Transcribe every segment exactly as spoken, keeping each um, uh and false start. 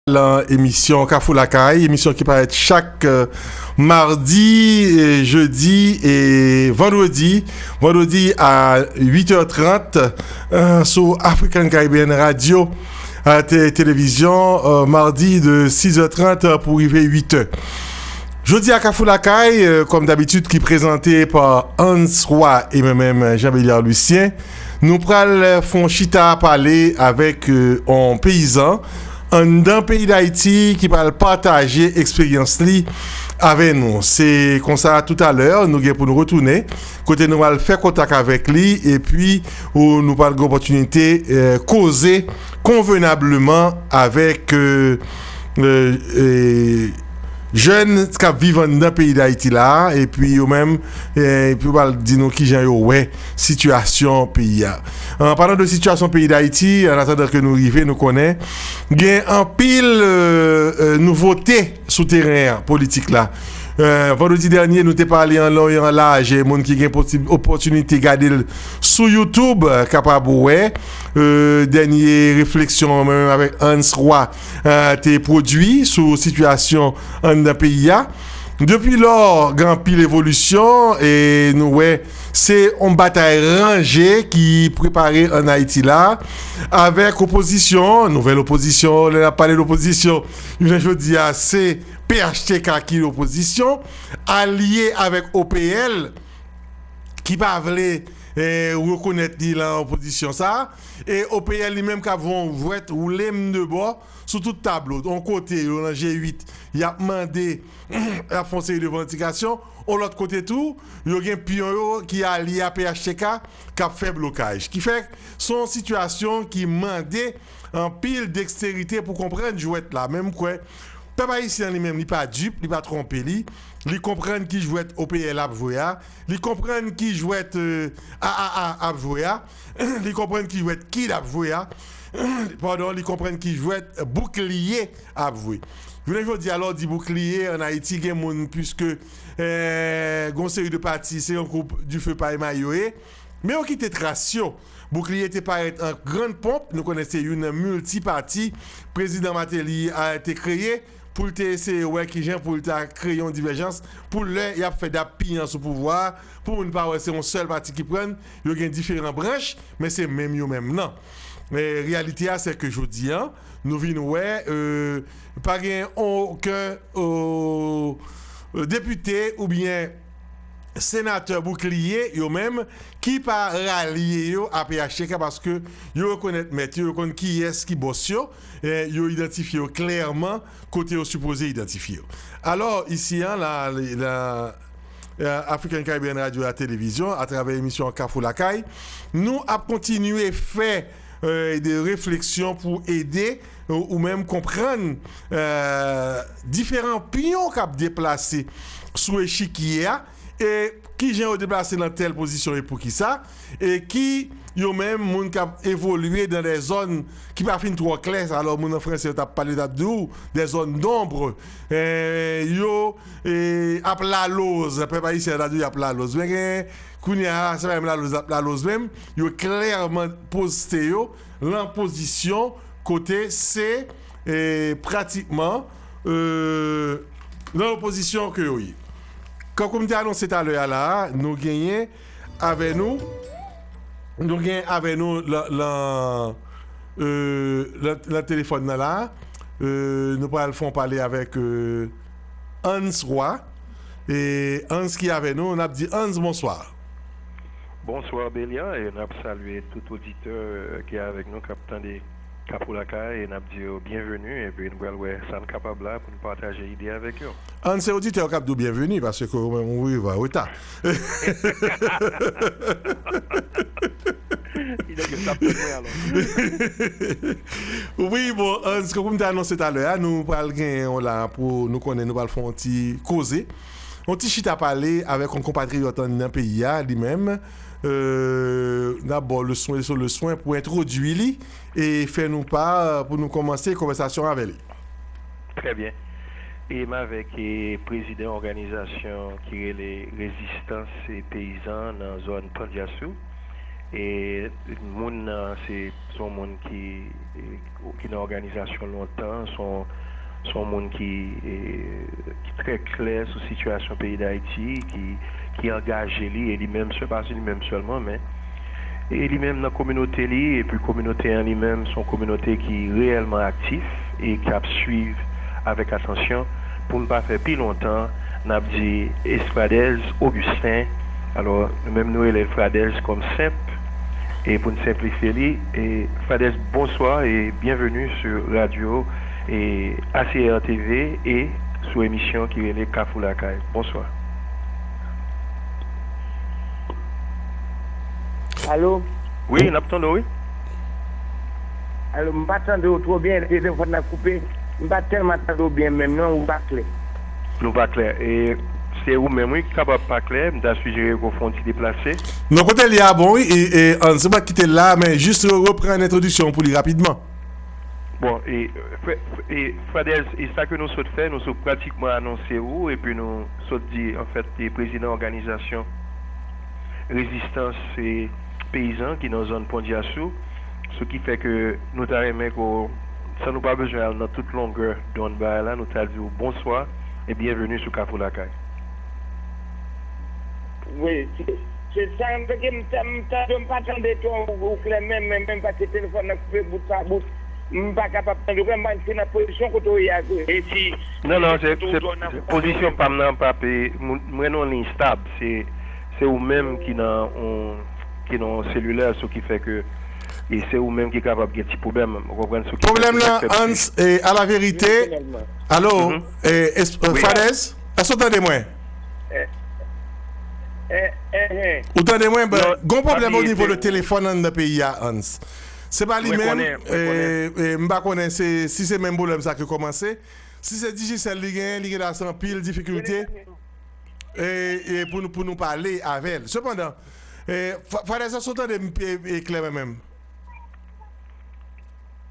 Nan emisyon Kafou Lakay, emisyon ki parèt chak, euh, madi, euh, jedi e vandredi. Vandredi a uit è trant, euh, sou African Caribbean Radio, euh, te-, televizyon, euh, madi de sis è trant pou rive uit è. Jodi a Kafou Lakay, euh, kòm dabitid, ki prezante pa Hans Roy e mwen menm, Jean Beliard Lucien, nou pral, euh, fè yon chita pale avèk, euh, yon peyizan anndan peyi Dayiti ki pral pataje eksperyans li avè nou. Se konsa, toutalè, nou gen pou nou retounen, kote nou pral fè kontak avèk li, epi ou nou pral gen opòtinite, eh, koze konvenableman avèk, eh, eh, eh, jèn k ap viv anndan peyi Dayiti la, epi yo menm, eh, epi yo pral di nou kijan yo wè sitiyasyon peyi a. An palan de sitiyasyon peyi Dayiti, an atandan ke nou rive, nou konnen gen anpil, eh, eh, nouvote sou teren an, politik la. Eh, vandredi dènye, nou te pale an lon e an laj, e moun ki gen posib-, opòtinite gade l sou YouTube, eh, kapab wè, eh, dènye refleksyon mwen menm avèk Hans Roy, eh, te pwodui sou sitiyasyon anndan peyi a. Depi lò, gen anpil evolisyon, e nou wè se yon batay ranje ki prepare ann Ayiti la, avèk opozisyon, nouvèl opozisyon, lè n ap pale de opozisyon, jounen jodi a, se P H T K ki opozisyon, alye avèk O P L, ki pa vle, eh, rekonèt li nan opozisyon sa a. E O P L li menm k ap voye yon jwèt woule m de bò sou tout tablo. Yon kote, yo nan G uit, y ap mande, y ap fè yon seri de revandikasyon. Yon lòt kote tou, yo gen pyon yo ki alye a P H T K, k ap fè blokaj. Ki fè, se yon sitiyasyon ki mande anpil deksterite pou konprann jwèt la. Men m kwè, pèp ayisyen an li menm, li pa dip, li pa twonpe li. Li konprann ki jwèt O P L ap jwe a. Li konprann ki jwèt, eh, A A A ap jwe a. Li konprann ki jwèt kid ap jwe a. Padon, li konprann ki jwèt boukliye ap jwe. Jounen jodi a, lè w di boukliye, ann Ayiti, gen moun, piske, eh, gen yon seri de pati, se yon gwoup dife payemay yo ye. Men yo kite tras yo. Boukliye te parèt an grann ponp. Nou konnen se youn nan milti pati Prezidan Martelly a te kreye pou l te eseye wè kijan pou l ta kreye yon divèjans pou lè y ap fè dap piyan sou pouvwa a, pou moun pa wè se yon sèl pati ki pran, yo gen diferan branch, men se menm yo menm nan. Men reyalite a, se ke jodi a, nou vin wè, eh, pa gen okenn, eh, depite oubyen senatè boukliye yo menm ki pa ralye yo a P H T K, paske yo rekonèt mèt yo, yo konn kiyès ki bòs yo, eh, yo idantifye yo klèman kote yo sipoze idantifye yo. Alò, isi a, la, la, eh, African Caribbean Radio la televizyon, atravè emisyon Kafou Lakay, nou ap kontinye fè, eh, de refleksyon pou ede ou, ou menm konprann, eh, diferan pyon k ap deplase sou echikye a, e kijan yo deplase nan tèl pozisyon e poukisa, e ki yo menm moun k ap evolye nan de zòn ki pa fin twò klè. Alò, moun an franse yo t ap pale, yo t ap di w, de zòn donb, eh, yo, eh, ap laloz, pèp ayisyen an t ap di w y ap laloz. Men gen, kounye a, se pa menm laloz y ap laloz menm, yo klèman poste yo lan pozisyon kote se, eh, pratikman, eh, nan opozisyon ke yo ye. Kankou m te anonse talè a la, nou genyen avè nou, nou gen avè nou lan, lan, eh, lan, lan telefòn nan la, eh, nou pral fè yon pale avèk, eh, Hans Roy. E Hans ki avè nou, n ap di Hans, bonswa. Bonswa, Beliard, e n ap salye tout oditè ki avèk nou, k ap tande Kafou Lakay, e n ap di yo byenveni, epi nou pral wè sa n kapab la pou n pataje ide avèk yo. Hans, se oditè yo k ap di w byenveni, paske ou menm ou rive an reta. Li nèg yo t ap tann mwen alò. Wi, bon, Hans, kankou m te anonse talè a, nou pral gen yon la pou nou konnen, nou pral fè yon ti koze, yon ti chita pale avèk yon konpatriyòt anndan peyi a, li menm. Euh, n ap ba w leswen sou leswen pou entwodui li e fè nou pa, pou nou kòmanse konvèsasyon avè li. Trè byen. E m avèk, e, prezidan òganizasyon ki rele Rezistans, e, Peyizan nan zòn Pandyasou. E moun nan se se yon moun ki ki nan òganizasyon lontan, se yon se yon moun ki ki trè klè sou sitiyasyon peyi Dayiti, ki ki angaje li, e li menm, se pa li menm sèlman, men e li menm nan kominote li, epi kominote an li menm se yon kominote ki reyèlman aktif e k ap swiv avèk atansyon. Pou n pa fè pi lontan, n ap di Fradèz Augustin. Alò, nou menm nou rele l Fradèz kòm senp, e pou n senplifye li, e Fradèz, bonswa e byenveni sou radyo e A C R T V e sou emisyon ki rele Kafou Lakay. Bonswa. Alo? Wi, n ap tande w, wi. Alo, m pa tande w twò byen, telefòn nan koupe. M pa tèlman tande w byen menm non, ou pa klè. Nou pa klè. E se ou menm, wi, ki kapab pa klè. M ta sijere ke w fè yon ti deplase. Non, kote l ye a bon, wi, e, e, Hans, se pa kite l la, men jis reprann entwodiksyon pou li rapidman. Bon, e, frè, e, Fradèz, e sa ke nou sot fè, nou sot pratikman anonse ou, epi nou sot di, anfèt, e prezidan òganizasyon rezistans e peyizan ki nan zòn Pon Dyasou, sou ki fè ke nou ta renmen ke, san nou pa bezwen al nan tout longè dònn bagay la, nou ta di w bonswa e byenveni sou Kafou Lakay. Wi, se, se sa m te di, m ta, m tande, m pa tande twò ou, ou klè menm, menm, menm, paske telefòn nan koupe bout pa bout. M pa kapab tande w klè, m pa se nan pozisyon kote w ye a, e si Non, non, se, se, se pozisyon pa m nan, pa pe, m, m ren nan yon liy stab, se, se ou menm ki nan yon, ki nan yon selilè, sou ki fè ke, e se ou menm ki kapab gen ti pwoblèm, ou konprann, sou ki fè Pwoblèm ke nan, fè Hans, e, a la verite, alo, e, es- e, Wi. Fradèz, èske w tande mwen? Eh, eh, eh. Ou tande mwen? Ben, Non, gon pwoblèm pa o nivo bliye, de telefòn anndan peyi a, Hans. Se pa li Mwen menm, konnen, mwen konnen. e, e, m pa konnen se, si se menm pwoblèm sa ki kòmanse. Si se Digicel li genyen, li gen ase anpil difikilte. E, e pou nou, pou nou pale avè l. Sepandan, e, Fa- Fradèz, èske w tande m e, e, klè menm?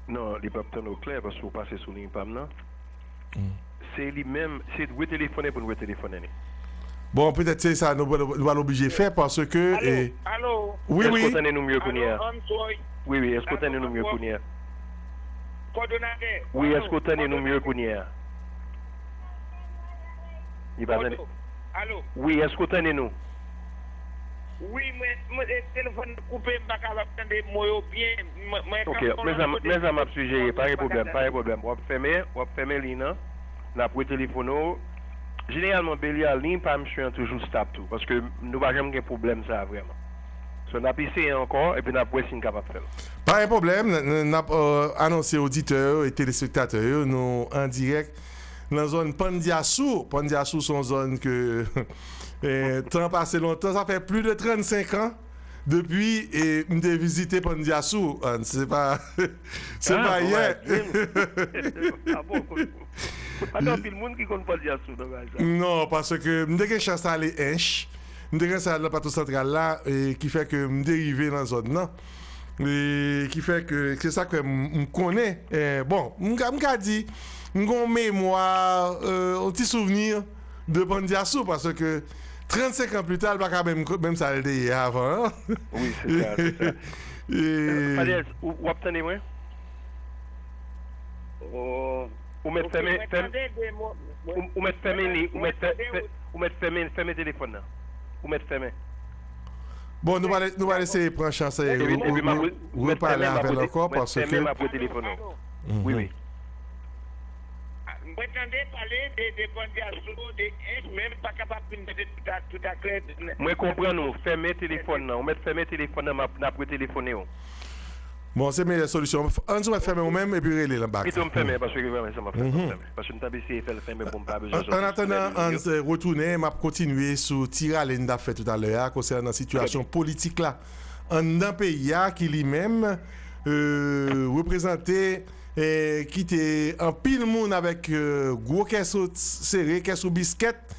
Non, li p ap tande w klè, paske w pase sou liy pa m nan. Se li menm, se retelefone pou n retelefone li. Bon, petèt se sa nou, nou pral oblije fè, paske, e, Alo? wi, Èske w wi. tande nou mye kounye a? Alo, Ansoy. Wi, wi, èske w tande nou mye kounye a? Kòdonatè. Wi, èske w tande nou mye kounye a? Li pa tande. Alo? Wi, èske w tande nou? Wi, mwen, mwen, e, telefòn nan koupe, m pa kapab tande mo yo byen. Mwen, mwen Ok, mezanmi, mezanmi, m ap sijere, pa gen pwoblèm, pa gen pwoblèm. W ap fèmen, w ap fèmen liy nan, n ap retelefone w. Jeneralman, Belial, liy pa misye an toujou stab tou, paske nou pa janm gen pwoblèm sa a vrèman. So, n ap eseye ankò, epi n ap wè si n kapab fè l. Pa gen pwoblèm, n, n, n ap, e, anonse oditè yo e telespektatè yo, nou an dirèk nan zòn Pandyasou. Pandyasou se yon zòn ke, e, tan pase lontan, sa fè plis de trannsenk an depi, e, m te vizite Pandyasou. A, se pa, se pa yè. Pa gen anpil moun ki konn Pandyasou nan bagay sa. Non, paske m te gen chans ale Ench. M te gen sa nan Plato Santral la, e ki fè ke m te rive nan zòn nan. E ki fè ke, se sa k fè m, m konnen, e, bon, m ka, m ka di, m gon memwa, e, yon ti souvni de Pandyasou, paske trannsenk an pli ta, l pa ka menm, menm sa l te ye avan an. Wi, se sa, se sa. E, Fadèz, ou, w ap tande mwen? Ou mèt fèmen, fèmen, ou, ou mèt fèmen li, ou mèt fè, fè, ou mèt fèmen, fèmen telefòn nan. Ou mèt fèmen. Bon, nou va, nou va eseye pran chans e, epi, epi m ap re-, ou, ou, ou repale avè l ankò, paske. Mèt fèmen, m ap re telefòn nan. Wi, wi. Mwen tande pale de, de Pandyasou, de Ench, men m pa kapab fin tande tout a, tout a klè. Mwen konprann ou. Fèmen telefòn nan. Ou mèt fèmen telefòn nan, m ap, n ap re telefone w. Bon, se meyè solisyon. Ann sou mèt fèmen ou menm epi rele l anba. Pito m fèmen, paske se vrèman sa m ap fè, m ap fèmen. Paske m t ap eseye fè l fèmen pou m pa bezwen soti. An atandan, ann retounen, m ap kontinye sou ti rale n t ap fè toutalè a konsènan sitiyasyon politik la anndan peyi a ki li menm, e, reprezante, e, kite anpil moun avèk, e, gwo kè sere, kè sou biskèt.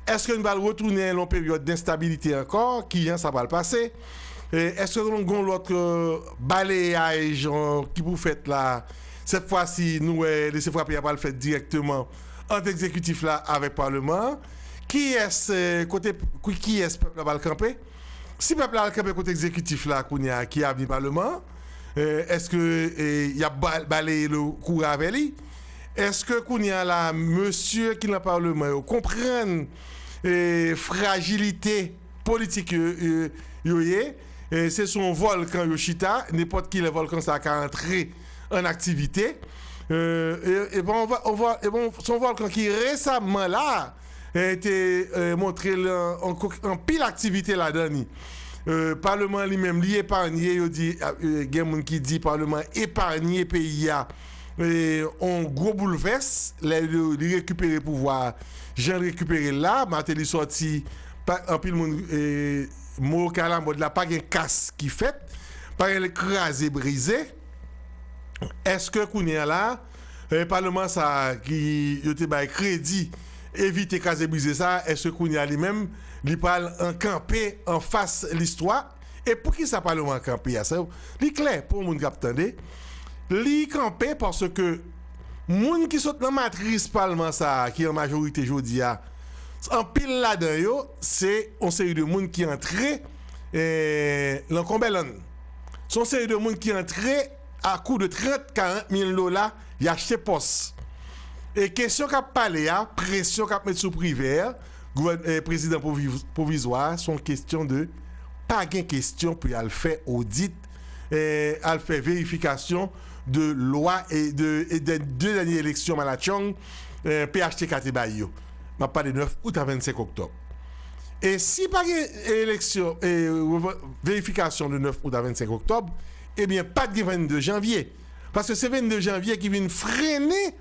Èske n pral retounen nan yon peryòd denstabilite ankò? Kijan sa pral pase? E, èske nou gon lòt, e, baleyaj, e, ki pou fèt la? Sèt fwa si nou wè lese frape a pral fèt dirèkteman ant egzekitif la avèk paleman an. Kiyès, e, kote, kiyès pèp la pral kanpe? Si pèp la al kanpe kot egzekitif la kounye a ki avni paleman an, èske y ap baleye l kouri avè li? Èske kounye a la mesye ki nan paleman yo konprann frajilite politik yo ye? Se sou yon vòlkan yo chita, nenpòt kilè vòlkan sa a ka antre an aktivite. E bon, se yon vòlkan ki resaman la te montre anpil aktivite ladan li. Paleman li menm li epanye, yo di, gen moun ki di paleman epanye peyi a yon gwo boulvès lè li rekipere pouvwa a, jan l rekipere l la. Mateli sòti, anpil moun mo kalamòd la, pa gen kas ki fèt, pa gen kraze brize. Èske kounye a la paleman sa a ki yo te bay kredi evite kraze brize sa a, èske kounye a li menm li pral kanpe anfas listwa? E poukisa paleman an kanpe a sa? Li klè pou yon moun k ap tande. Li kanpe paske moun ki sot nan matris paleman sa a ki an majorite jodi a, anpil ladan yo se yon seri de moun ki antre nan konbèlann. Se yon seri de moun ki antre a kou de trant, karant mil dola, y achte pòs. E kesyon k ap pale a, presyon k ap met sou Privè, prezidan pwovizwa a, se yon kesyon de pa gen kesyon pou y al fè odit, al fè verifikasyon de lwa e de de dènye eleksyon malatchong P H T K te bay yo. M ap pale nèf out a vennsenk oktòb. E si pa gen eleksyon, verifikasyon de nèf out a vennsenk oktòb, ebyen pa t gen vennde janvye. Paske se vennde janvye ki vin frennen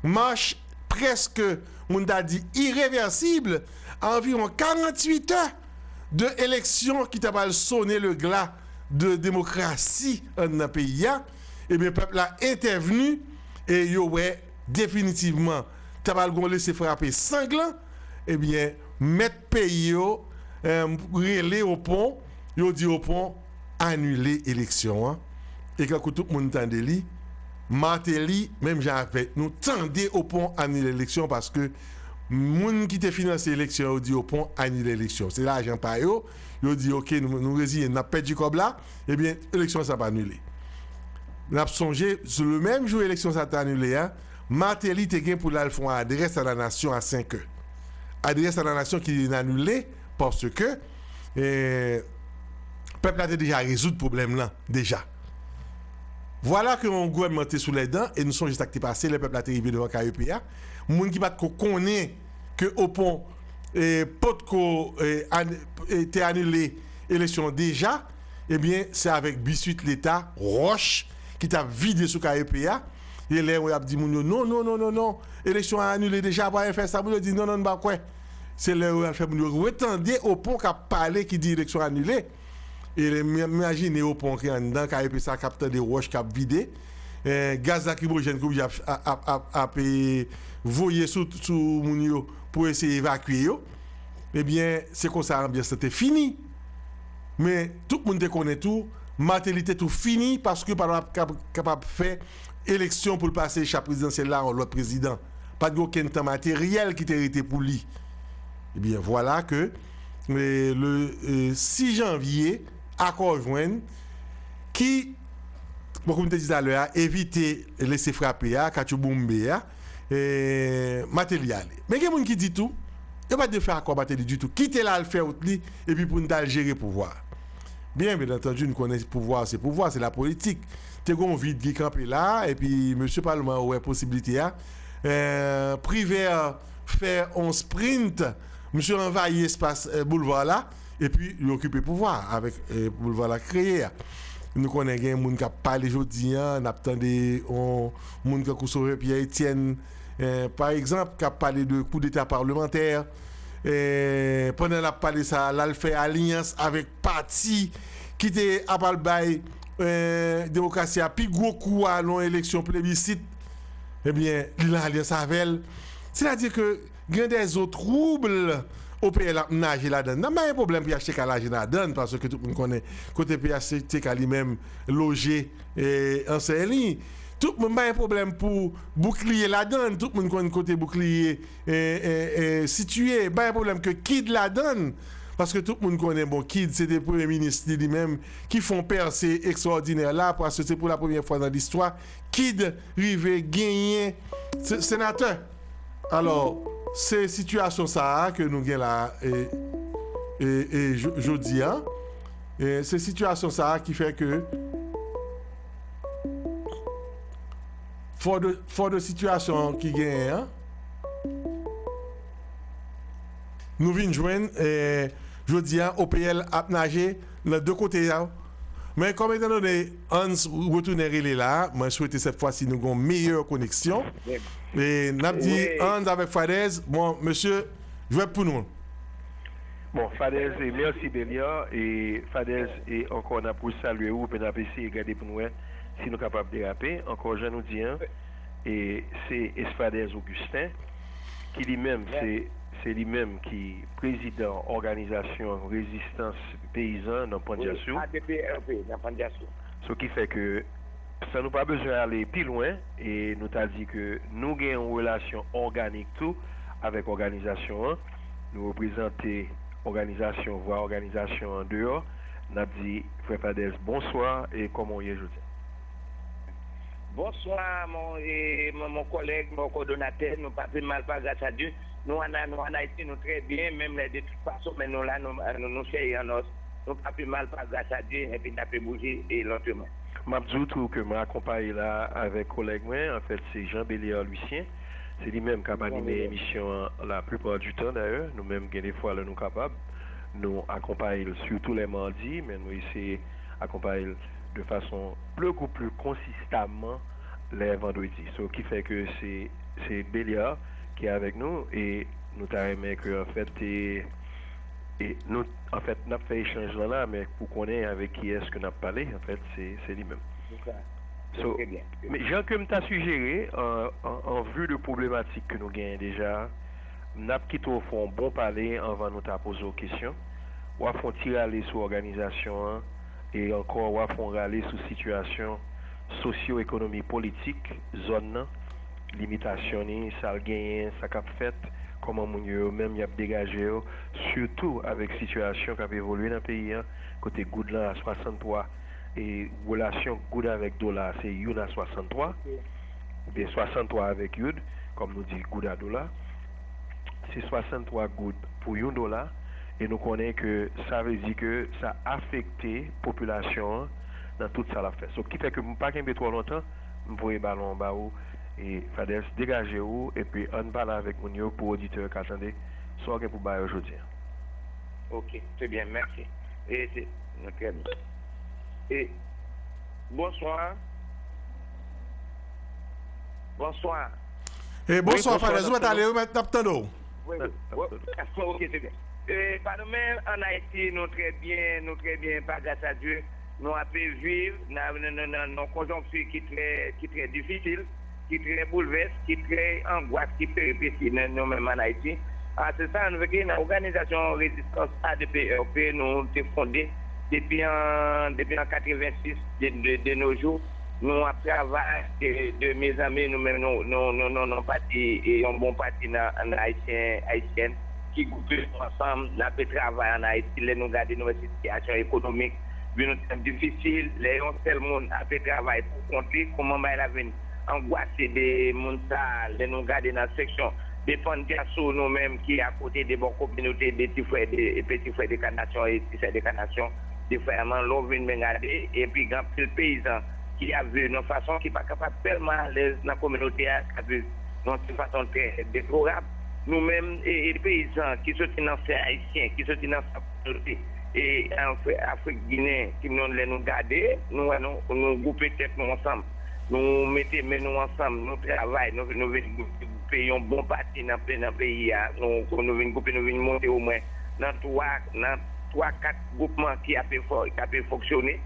mach prèske, moun ta di, irevèsib a anviwon karanntuit è de eleksyon ki ta pral sone le gla de demokrasi anndan peyi a. Ebyen pèp la entèvni e yo wè definitivman ta pral gon lese frape sanglan. Ebyen mèt peyi yo rele Opon, yo di Opon anile eleksyon an. E kankou tout moun tande li, Martelly menm jan avèk nou tande Opon anile eleksyon paske moun ki te finanse eleksyon yo di Opon anile eleksyon. Se lajan pa yo, yo di oke, nou reziyen n, n ap pèdi kòb la. Ebyen eleksyon sa ap anile. N ap sonje sou le menm jou eleksyon sa te anile a, Martelly te gen pou l al fè yon adrès a la nasyon a senk è. Adrès a la nasyon ki vin anile paske pèp la te deja rezoud pwoblèm lan deja. Vwala ke yon gouvènman te sou lèdan e nou sonje sa k te pase lè pèp la te rive devan K E P a. Moun ki pa t ko konnen ke Opon potko te anile eleksyon an deja, ebyen se avèk biswit leta, wòch ki t ap vide sou K E P a. E lè y ap di moun yo non non non non non, eleksyon an anile deja, pa gen fè sa, moun yo di non non, n pa kwè. Se lè yo al fè moun yo retande Opon k ap pale ki di eleksyon anile. E m imajine Opon ki anndan K E P sa k ap tande wòch k ap vide, gaz lakrimojèn ki oblije ap ap ap ap voye sou sou moun yo pou eseye evakye yo. Ebyen se konsa anbyans lan te fini. Men tout moun te konnen tou Martelly te tou fini paske pa t ap kapab fè eleksyon pou l pase echap prezidansyèl la a yon lòt prezidan. Pa t gen okenn tan materyèl ki te rete pou li. Ebyen vwala ke le sis janvye akò jwenn ki, bon, kòm m te di talè a, evite lese frape a, katchouboumbe a, Martelly ale. Men gen moun ki di tou yo pa t dwe fè akò Martelly ditou, kite l al fè wout li epi pou n t al jere pouvwa a. Byen, byen antandi, nou konnen pouvwa se pouvwa, se lapolitik. Te gen yon vid ki kanpe la, epi mesye paleman yo wè posiblite a. Privè fè yon sprint, misye anvayi espas boulva la, epi li okipe pouvwa a avèk boulva la kreye a. Nou konnen gen moun k ap pale jodi a, n ap tande yon moun tankou Sauveur Pierre Etienne, pa egzanp, k ap pale de koudeta palemantè. Pandan l ap pale sa a, l al fè alyans avèk pati ki te ap al bay demokrasi a pi gwo kou a nan yon eleksyon plebisit. Ebyen li nan alyans avè l. Sètadi ke gen dèzotwoub O P L ap naje ladann. Nan pa gen pwoblèm P H T K naje ladann paske tout moun konnen kote P H T K li menm loje an Senlin. Tout moun pa gen pwoblèm pou boukliye ladann. Tout moun konn kote boukliye sitiye. Pa gen pwoblèm ke kid ladann. Paske tout moun konnen, bon, Kid se te premye minis li, li menm ki fè yon pèse ekstraòdinè la, paske se pou la premyè fwa nan listwa Kid rive genyen se- senatè. Alò, se sitiyasyon sa a ke nou gen la e, e, e jo- jodi a. E se sitiyasyon sa a ki fè ke fò de, fò de sitiyasyon ki genyen an, nou vin jwenn eh, jodi a O P L ap naje nan de kote a. Men kòm etandone Hans retounen rele la, mwen swete sèt fwa si nou gen yon meyè koneksyon. E n ap di Hans avèk Fadèz, bon, mesye, jwèt pou nou. Bon, Fadèz, e mèsi Beliar, e Fadèz, e ankò n ap resalye ou, epi n ap eseye gade pou n wè si nou kapab derape. Ankò, jan nou di an, e se Esfadèz Augustin, ki li menm, se se li menm ki prezidan òganizasyon rezistans peyizan nan Pandyasou. A D P R P nan Pandyasou. So ki fè ke san nou pa bezwen ale pi lwen, e nou ta di ke nou gen yon relasyon òganik tou avèk òganizasyon an. Nou reprezante òganizasyon, vwa òganizasyon an deyò. N ap di, Frè Fadèz, bonswa e kòman w ye jodi a? Bonswa mon, e, mon, mon kòlèg, mon kòdonatè, nou pa pi mal pa gras a Dye. Nou ann, nou ann Ayiti, nou trè byen, menm lè de tout fason, men nou la, nou, nou, nou chè e an nòs. Nou pa pi mal pa gras a Dye, epi n ape bouje e lantman. M ap di w tou ke mwen akonpaye la avèk kòlèg mwen, anfèt se Jean Beliar Lucien. Se li menm k ap anime emisyon an la plupart du temps dayè. Nou menm gen de fwa lè nou kapab, nou akonpaye l sitou lè madi, men nou eseye akonpaye l de fason beaucoup plus consistamment lè vandredi. So ki fè ke se se Beliar ki avèk nou e nou ta renmen ke anfèt e e nou anfèt n ap fè echanj lan la men pou konnen avèk kiyès ke n ap pale anfèt se se li menm. So men jan ke m ta sijere an an an vue de pwoblematik ke nou genyen deja n ap kite w fè yon bon pale anvan nou ta poze w kesyon. W ap fè yon ti rale sou òganizasyon an e ankò w ap fè yon rale sou sitiyasyon sosyo-ekonomi politik zòn nan, limitasyon ni, sa l genyen, sa k ap fèt, kòman moun yo yo menm y ap degaje yo, sitou avèk sitiyasyon k ap evolye nan peyi an, kote goud lan a swasanntwa e relasyon goud avèk dola se youn a swasanntwa, oubyen swasanntwa avèk youd, kòm nou di goud a dola, se swasanntwa goud pou yon dola, e nou konnen ke sa vle di ke sa afekte popilasyon an nan tout sa l ap fè. So ki fè ke m pa kenbe twò lontan, m voye balon an ba ou e Fadèz degaje ou epi ann pale avèk moun yo pou oditè yo ka tande sa w gen pou ba yo jodi a. Ok, trè byen, mèsi. E se, nou trè byen. E, bonswa. Bonswa. E bonswa Fadèz, ou mèt ale wi, n ap tande w. Wi, wi. Ok, trè byen. E, pa nou menm, ann Ayiti, nou trè byen, nou trè byen, pa gras a Dye. Nou ape viv nan nan nan nan yon konjonkti ki trè ki trè difisil, ki trè boulvès, ki trè angwas, ki peripesi nan nou menm ann Ayiti. A se sa nou vle di nan òganizasyon rezistans A D P R P nou te fonde depi an depi an katrevensis de de de nos jours. Nou ap travay de de mezanmi nou menm nou nou nou nou nou pati e yon bon pati nan nan ayisyen ayisyèn ki gwoupe nou ansanm n ape travay ann Ayiti lè nou gade nou wè sitiyasyon ekonomik vin yon tan difisil lè yon sèl moun ape travay pou kont li kòman bagay la vin angwase de moun sa lè nou gade nan seksyon de Pandyasou nou menm ki akote de bò kominote de ti frè de peti frè de kanasyon e ti sè de kanasyon de frè manlo vin men gade epi gen anpil peyizan ki ap viv nan fason ki pa kapab tèlman alèz nan kominote a k ap viv nan ti fason trè deplorab nou menm e peyizan ki soti nan fè ayisyen ki soti nan sa kominote e afrik ginen ki nou lè nou gade nou wè nou nou gwoupe tèt nou ansanm nou mete men nou ansanm nou travay nou nou vin gwoupe yon bon pati nan nan peyi a nou nou vin gwoupe nou vin monte omwen nan twa nan twa kat gwoupman ki ape fò ki ape fonksyone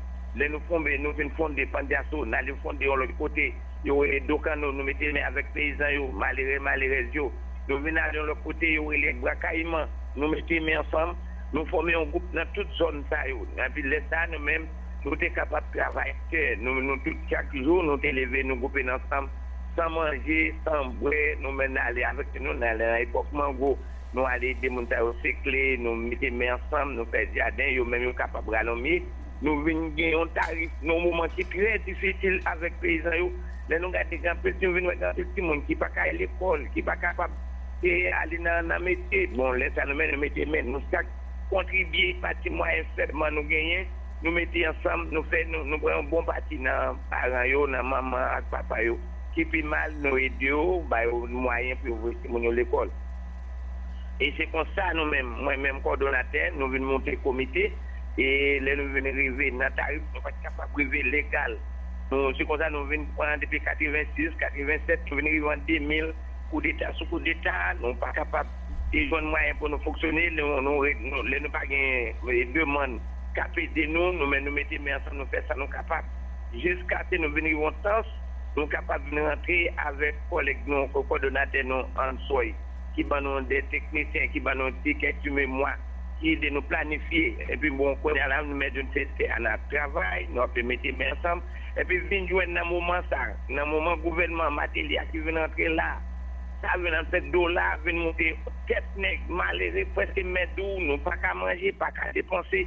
lè nou fonde nou vin fonde pandyaso n ale fonde yon lòt kote yo rele dokano nou mete men avèk peyizan yo malere malerèz yo nou vin ale yon lòt kote yo rele bwa kayiman nou mete men ansanm nou fòme yon gwoup nan tout zòn sa yo epi lè sa nou menm nou te kapab travay tè nou nou tout chak jou nou te leve nou gwoupe n ansanm san manje san bwè nou menm n ale avèk nou n ale nan epòk mango nou ale ede moun sa yo sekle, nou mete men ansanm, nou fè jaden, yo menm yo kapab rale yon mye. Nou vin gen yon tarif nan yon moman ki trè difisil avèk peyizan yo. Lè nou gade gen anpil, nou vin wè gen anpil timoun ki pa ka al lekòl, ki pa kapab e ale nan nan metye. Bon, lè sa nou menm nou mete men, nou chak kontribye pa ti mwayen fèbman nou genyen, nou mete ansanm, nou fè nou, nou pran yon bon pati nan paran yo, nan manman ak papa yo ki pi mal, nou ede yo, ba yo mwayen pou yo voye timoun yo lekòl. E se konsa nou menm, mwen menm kòdonatè, nou vin monte komite. E lè nou vin rive nan tarif, nou pa t kapab rive legal. Nou, se konsa nou vin pran depi katrevensis, katrevensèt, nou vin rive an de mil, koudeta sou koudeta, nou pa kapab e jwenn mwayen pou nou fonksyone. Nou, nou, nou, lè nou pa gen e demann k ap ede nou, nou menm nou mete men ansanm, nou fè sa nou kapab. Jiskaske nou vin rive yon tans, nou kapab vin rantre avèk kòlèg nou, kò- kòdonatè nou, Ansoy, ki ban nou de teknisyen, ki ban nou ti kèk ti memwa, ki ede nou planifye. Epi bon, kounye a la, nou mèt yon sektè a n ap travay, nou ap mete men ansanm. Epi vin jwenn nan moman sa, nan moman gouvènman Martelly a ki vin rantre la, sa vin an fèt dola vin monte tèt nèg malere, prèske mèt di w, nou pa ka manje, pa ka depanse.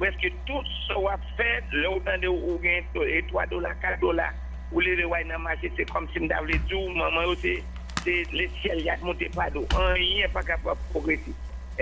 Prèske tout sa w ap fè, lè w tande w gen to- e twa dola, kat dola, ou leve w al nan mache, se kòmsi m ta vle di w, manman yo se se lesyèl y ap monte pa do. Anyen pa kapab pwogrese.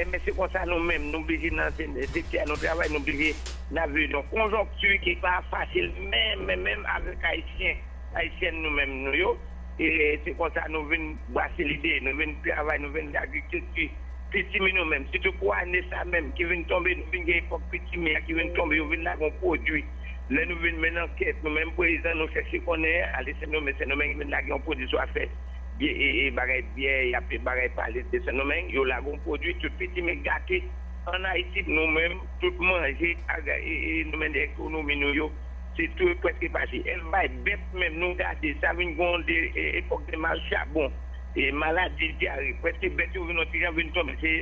Enben, se konsa nou menm, nou blije nan se- sektè a nou travay, nou blije navige yon konjonkti ki pa fasil menm, menm, menm avèk Ayisyen, Ayisyèn nou menm nou yo. E se konsa nou vin brase lide, nou vin travay, nou vin agrikilti, pitimi nou menm. Sitou pou ane sa menm ki vin tonbe, nou vin gen epòk pitimi a ki vin tonbe, yo vin lage yon pwodui. Lè nou vin mennen ankèt, nou menm peyizan, nou chèche konnen, ale Sendomeng, Sendomeng vin lage yon pwodui sou afè bye, e, e bagay byè, y ap bagay pale de Sendomeng, yo lage yon pwodui, tout pitimi gate. Ann Ayiti, nou menm, tout manje, aga- e, e, nou menm ekonomi nou yo, se tou prèske pase. Elvaj bèt menm, nou gade, sa vin gen de e, epòk de mal chabon, e maladi dyare, prèske bèt yo vin yon ti jan vin tonbe. Se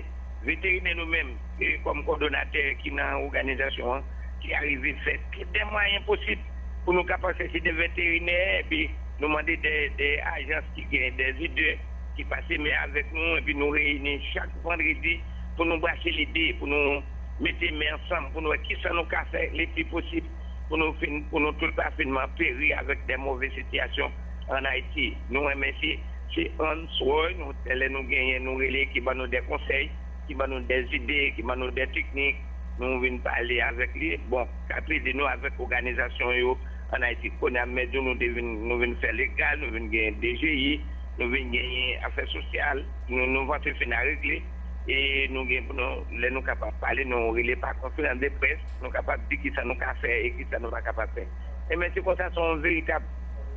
veterinè nou menm, e kòm kòdonatè ki nan òganizasyon an, ki arive fè tout de mwayen posib pou nou kapab chèche de veterinè, epi nou mande de, de ajans ki gen de zide ki pase men avèk nou, epi nou reyini chak vandredi pou nou brase lide, pou nou mete men ansanm, pou nou wè kisa nou ka fè le pi posib pou nou fin, pou nou tout pa finman peri avèk de move sitiyasyon ann Ayiti. Nou renmen se, se Hans Roy, nou, lè nou genyen, nou rele, ki ban nou de konsèy, ki ban nou de zide, ki ban nou de teknik, nou vin pale avèk li. Bon, k ap ede nou avèk òganizasyon yo ann Ayiti. Kounye a, mèt di w, nou te vin, nou vin fè legal, nou vin gen D G I, nou vin genyen afè sosyal, nou, nou vanse fin a regle, e nou gen pou nou, lè nou kapab pale, nou rele pa konferans de près, nou kapab di kisa nou ka fè e kisa nou pa kapab fè. Enben, se konsa, se yon veritab,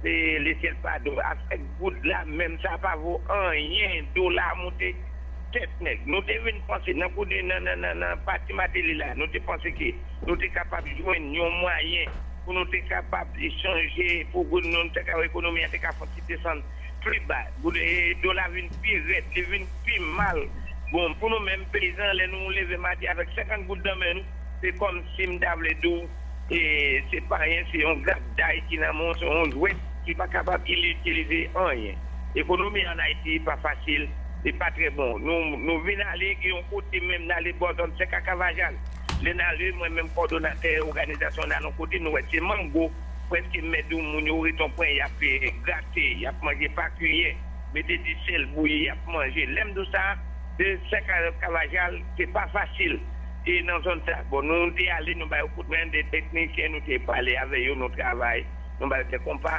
se lesyèl pa do. Afè goud la, menm sa pa vo anyen, dola a monte tèt nèg. Nou te vin panse, nan kou de, nan, nan, nan, nan pati Martelly la, nou te panse ke nou te kapab jwenn yon mwayen pou nou te kapab chanje, pou goud nou te ka, ekonomi a te ka fè yon ti desann pli ba. Goud, e, dola vin pi rèd, li vin pi mal. Bon, pou nou menm peyizan, lè nou leve maten avèk senkant goud nan men nou, se kòmsi m ta vle di w, e, se pa anyen, se yon gagday ki nan men w, se yon jwèt ki pa kapab itilize anyen. Ekonomi ann Ayiti pa fasil, li pa trè bon. Nou, nou vin ale, gen yon kote menm n ale bò zòn sèk a Kavajal. Lè n ale, mwen menm kòdonatè òganizasyon an, n al yon kote, nou wè se mango, prèske mèt di w, moun yo ret yon pwen, y ap, e, grate, y ap manje pa kiyè, mete disèl, bouyi, y ap manje. Lè m di w sa, se sèk a Kavajal, se pa fasil. E nan zòn sa, bon, nou te ale, nou ba yo kout men, de teknisyen, nou te pale avè yo, nou travay, nou ba yo de konpa,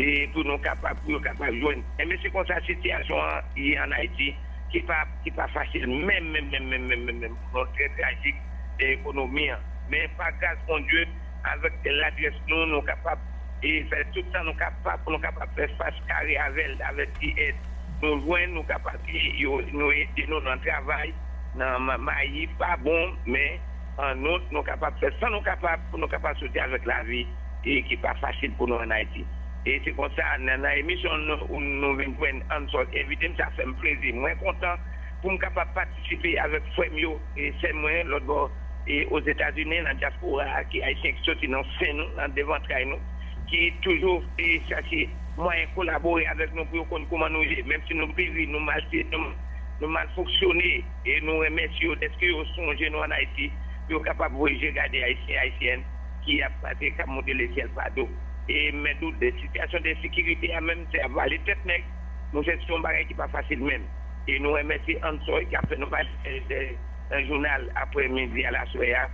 e pou nou kapab, pou yo kapab jwenn. Enben, se konsa sitiyasyon an ye ann Ayiti, ki pa, ki pa fasil menm, menm, menm, menm, menm, menm, menm. Bon, trè trajik de ekonomi an. Men pa gras Bondye, avèk ladrès nou, nou kapab, e fè tout sa nou kapab pou nou kapab fè fas kare avè l, avèk ti èd nou jwenn, nou kapab, e, yo, nou ede nou nan travay, nan ma- mayi pa bon, men an nou, nou kapab fè sa nou kapab pou nou kapab soti avèk lavi, e ki pa fasil pou nou ann Ayiti. E se konsa, nan, nan emisyon nou, nou vin jwenn Ansòt envite m, sa fè m plezi. Mwen kontan pou m kapab patisipe avèk frè m yo e sè mwen lòt bò, e Ozetazini, nan dyaspora a, ki ayisyen ki soti nan sen nou, nan devantray nou, ki toujou, e chache mwayen kolabore avèk nou pou yo konn kouman nou ye, menm si nou peri, nou maltrete, nou, nou mal fonksyone, e nou remèsye yo dèske yo sonje nou ann Ayiti, pou yo kapab voye je gade Ayisyen, Ayisyèn ki ap pase, k ap monte lesyèl pa do. E m mèt di w, de sitiyasyon de ensekirite a menm, se ap vale tèt nèg. Monchè, se yon bagay ki pa fasil menm. E nou remèsye Ansoy ki ap fè nou pale de, de, nan jounal aprè midi a, laswè a.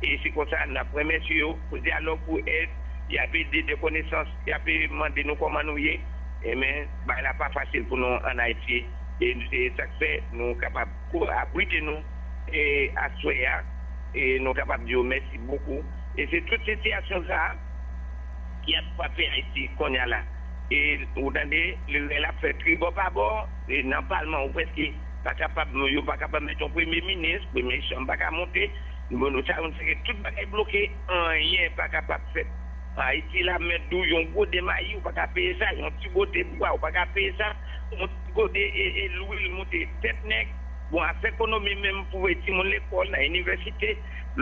E se konsa, n ap remèsye yo pou dyalòg, pou èd, y ap ede de konesans, y ap mande nou kòman nou ye. Ebyen, bagay la pa fasil pou nou ann Ayiti. E se sa k fè nou kapab ko-, abrite nou, e aswè a, e nou kapab di yo mèsi bokou. E se tout sitiyasyon sa a ki ap frape Ayiti kounye a la. E ou tande, lerèl ap fèt tribò pa bò, e nan palman ou prèske pa kapab, yo pa kapab mete yon premye minis, premye chanm pa ka monte. Bon, nou sa, nou se ke tout bagay bloke, anyen pa kapab fèt. Ayiti la, mèt di w, yon gode mayi, ou pa ka peye sa, yon ti gode bwa, ou pa ka peye sa, yon ti gode e, e lwil monte tèt nèg. Bon, afè ekonomi menm pou voye timoun lekòl, nan inivèsite,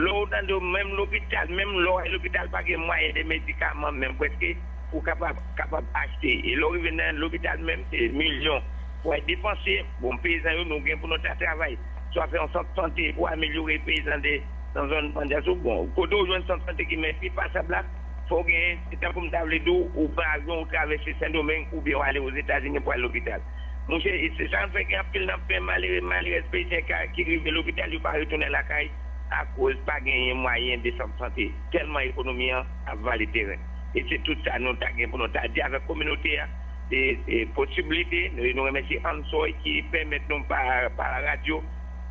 lè w tande w menm lopital, menm lè w al lopital pa gen mwayen de medikaman, menm prèske pou kapab, kapab achte. E lè w rive nan lopital menm, se milyon pou al depanse. Bon, peyizan yo, nou gen pou nou ta travay. Swa fè yon sant sante pou amelyore peyizan de, nan zòn Pandyasou. Bon, kote w jwenn sant sante ki mèsi pasab la, fò w gen, se tankou m ta vle di w, ou pa avyon, ou travèse Sendomeng, oubyen w ale Ozetazini pou al lopital. Monchè, e se sa k fè gen anpil nan pè malere, malerèz peyizan ka, ki rive lopital, yo pa retounen lakay, akoz pa genyen mwayen de sant sante. Tèlman ekonomi an ap vale teren. E se tout sa nou ta gen pou nou ta di avèk kominote a. E, e posiblite, nou, nou remèsye Ansoy ki pèmèt nou pa, pa radyo,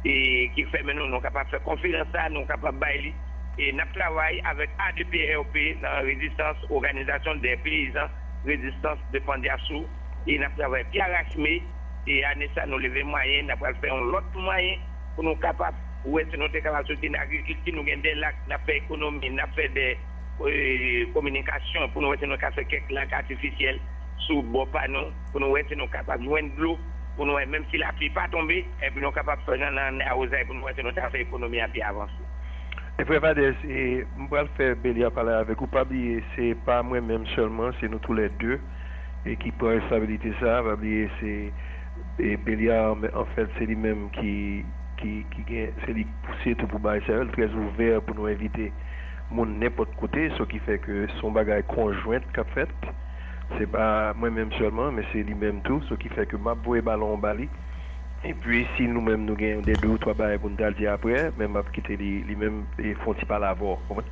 e ki fè men nou, nou kapab fè konferans sa, nou kapab bay li. E n ap travay avèk A D P R P nan rezistans, Organisation des Paysans Résistance de Pandyasou. E n ap travay pi arachme. E ane sa, nou leve mwayen, n ap pral fè yon lòt mwayen pou nou kapab wè si nou te kapab soti nan agrikilti. Nou gen de lak, n ap fè ekonomi, n ap fè de, e, kominikasyon pou nou wè si nou ka fè kèk lak atifisyèl sou bò pa nou, pou nou wè si nou kapab jwenn dlo, pou nou wè menm si lapli pa tonbe, epi nou kapab fè nan, nan, nan awozay pou nou wè si nou ta fè ekonomi a pi avanse. E frè Vadès, e, m pral fè Beliar pale avèk ou. Pa bliye, se pa mwen menm sèlman, se nou toulède, e, ki pran responsabilite sa. Pa bliye, se, e, Beliar, anfèt, se li menm ki, ki, ki gen, se li k pouse tou pou bagay sa yo. Li trè ouvè pou nou envite moun nenpòt kote, sa ki fè ke se yon bagay konjwent k ap fèt. Se pa mwen menm sèlman, men se li menm tou, sa ki fè ke m ap voye balon an ba li. Epi, si nou menm nou gen de, de ou twa bagay pou n ta di aprè, men m ap kite li, li menm, e, fè yon ti pale avè w, konprann?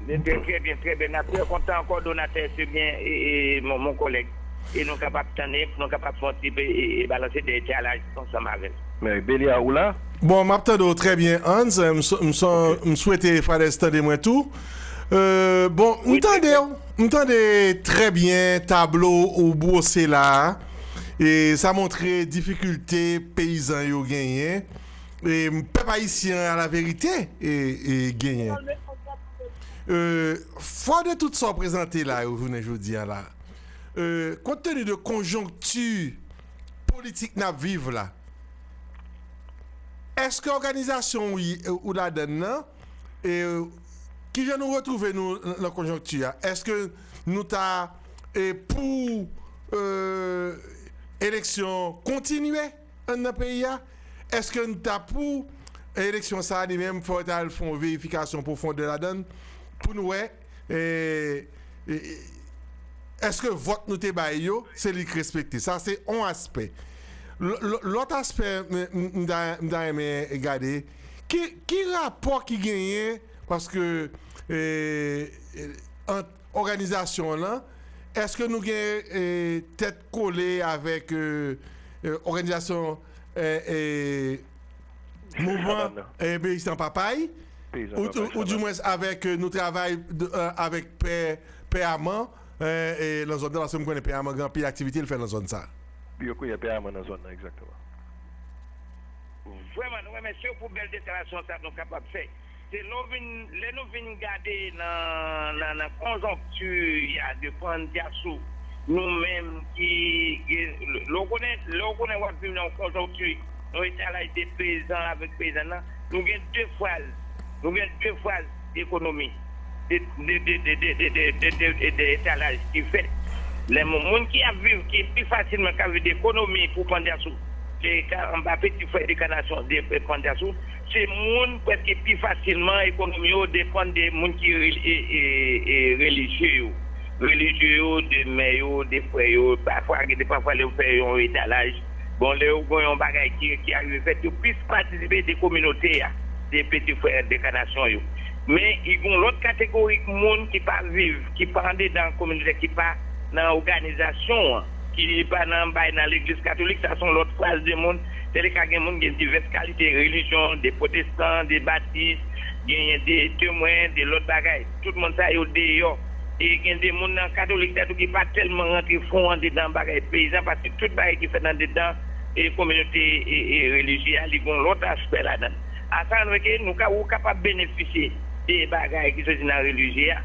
Trè, trè byen, trè byen. N ap trè kontan, kòdonatè, se byen, e, e, mon, mon kòlèg. E nou kapab tann, e nou kapab fè yon ti, e, e, balanse de etalaj ansanm avè l. Men, Beliar, ou la? Bon, m ap tande w trè byen, Hans. M sou-, m sou-, Ok. M swete Fadès tande mwen tou. Euh, bon, m Wi, trè tande byen. W, m tande trè byen tablo ou bwose la a. E sa montre difikilte peyizan yo genyen. E pèp ayisyen an, alaverite, e, e genyen. Euh, fò de tout sa w prezante la yo jounen jodi a la. Euh, kont teni de konjonkti politik n ap viv la, èske òganizasyon ou, ou ladann nan, e, kijan nou retwouve nou nan konjonkti a? Èske nou ta, e, pou, e, eleksyon kontinye anndan peyi a? Èske n ta pou eleksyon sa a li menm, fò yo ta al fè yon verifikasyon pwofondè ladann pou n wè, e, e, èske vòt nou te bay yo, se li k respekte? Sa se yon aspè. Lò-, lò-, lòt aspè, m, m, m ta, m ta renmen gade, ki, ki rapò ki genyen, paske, e, e, ant òganizasyon an lan, èske nou gen, e, tèt kole avèk, e, e, òganizasyon, e, e, mouvman, Peyizan Papay, Peyizan ou, Papay, ou, ou dimwens avèk, e, nou travay de, e, avèk Pè, Pè Aman, e, e, nan zòn nan, paske m konnen Pè Aman gen anpil aktivite l fè nan zòn sa. Yo konnen Pè Aman nan zòn nan, egzakteman. Vrèman, nou remèsye w pou bèl deklarasyon sa nou kapab fè. Se lè w vin, lè nou vin gade nan, nan, nan konjonkti a de Pandyasou, nou menm ki, ki, lè w konnen, lè w konnen w ap viv nan yon konjonkti, yon etalaj de peyizan avèk peyizàn nan, nou gen de fraz, nou gen de fraz ekonomi, de, de etalaj ki fèt. Lè moun, moun ki ap viv, ki pi fasilman ka viv de ekonomi pou Pandyasou, e ka anba peti frè dekanasyon de Pandyasou, se moun prèske pi fasilman ekonomi yo depann de moun ki re- e- e- e relijye yo. Relijye yo, de mè yo, de frè yo, pafwa, gen de pafwa lè yo fè yon etalaj, bon, lè yo gen yon bagay ki ki arive fèt, yo plis patisipe de kominote a, de peti frè dekanasyon yo. Men, i gen yon lòt kategori moun ki pa viv, ki pa andedan kominote, ki pa nan òganizasyon an, ki pa nan bay nan legliz katolik, sa se yon lòt fraz de moun. Tèlè ka gen moun, gen divès kalite relijyon, de pwotestan, de batis, genyen de temwen, de lòt bagay. Tout moun sa yo deyò. E gen de moun nan katolik la tou ki pa tèlman rantre fon andedan bagay peyizan, paske tout bagay ki fèt andedan e kominote e, e relijye a, li gen yon lòt aspè ladan. A sa nou ke nou ka, ou kapab benefisye de bagay ki soti nan relijye a.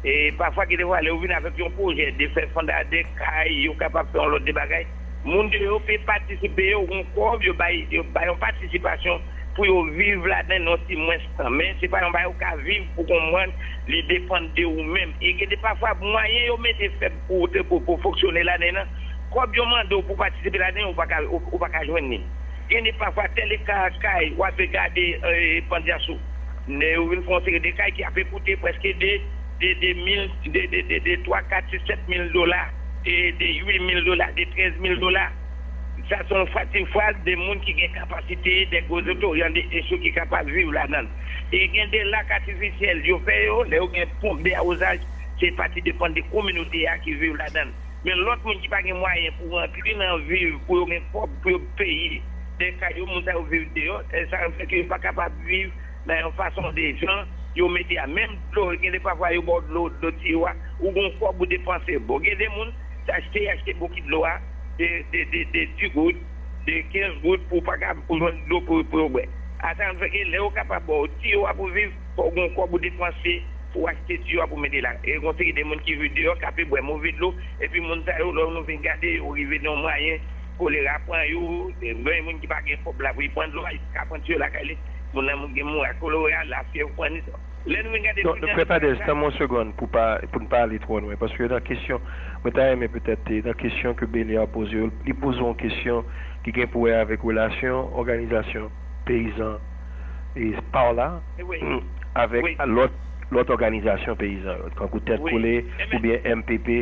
E pafwa, gen de fwa, lè ou vin avèk yon pwojè de fè fondasyon de kay, yo kapab fè yon lòt de bagay. Moun de yo pe patisipe, yo gen kòb, yo bay, yo bay yon patisipasyon pou yo viv ladan nan yon ti mwens tan. Men se pa yon bagay ou ka viv pou konprann, li depann de ou menm. E gen de pafwa, mwayen yo mete fèb pou, pou, pou fonksyone ladan nan, kòb yo mande w pou patisipe ladan, ou pa ka, ou, ou pa ka jwenn li. Gen de pafwa, tèlè ka kay, w ap gade e, Pandyasou. Lè yo vin fè yon seri de kay ki ap koute prèske de, de, de mil, de, de, de, de twa, kat, sis, sèt mil dola, e de uit mil dola, de trèz mil dola. Sa se yon fati fraz de moun ki gen kapasite, de gwo zotoryan, de esyo ki kapab viv ladan. E gen de lak atifisyèl, yo fè yo, lè yo gen ponp de awozaj, se pati depann de kominote a ki viv ladan. Men lòt moun ki pa gen mwayen pou rantre nan viv, pou yo gen kòb, pou yo peye de kay yo, moun sa yo viv deyò, e sa fè ke yo pa kapab viv nan yon fason de jan yo mete a. Menm dlo, gen de pafwa yo ba w dlo, dlo tiyo a, ou gen yon kòb ou depanse. Bon, gen de moun, se achte, achte bokit dlo a, de, de, de, de dis goud, de kenz goud pou w pa ka pou jwenn dlo pou, pou yo bwè. A sa fè ke lè yo kapab ba w tiyo a pou viv, fò w gen yon kòb ou depanse pou w achte tiyo a pou mete la. E gen yon seri de moun ki viv deyò, k ape bwè move dlo, epi moun sa yo, lè nou vin gade, yo rive nan yon mwayen, kolera pran yo, e gen moun ki pa gen kòb la pou li pran dlo a, li ka pran tiyo lakay li, moun nan gen mou ak kolera, lafyèv pran li. Lè nou vin gade Non, tout Frè Padèz, tan yon segonn pou pa, pou n pa ale twò lwen, paske nan kesyon, mwen ta renmen petèt, eh, nan kesyon ke Beliar poze yo, li poze yon kesyon ki gen pou wè avèk relasyon òganizasyon peyizan e pa w la, wi, avèk wi, lòt, lòt òganizasyon peyizan yo, tankou Tèt Wi. Kole Enben, oubyen M P P,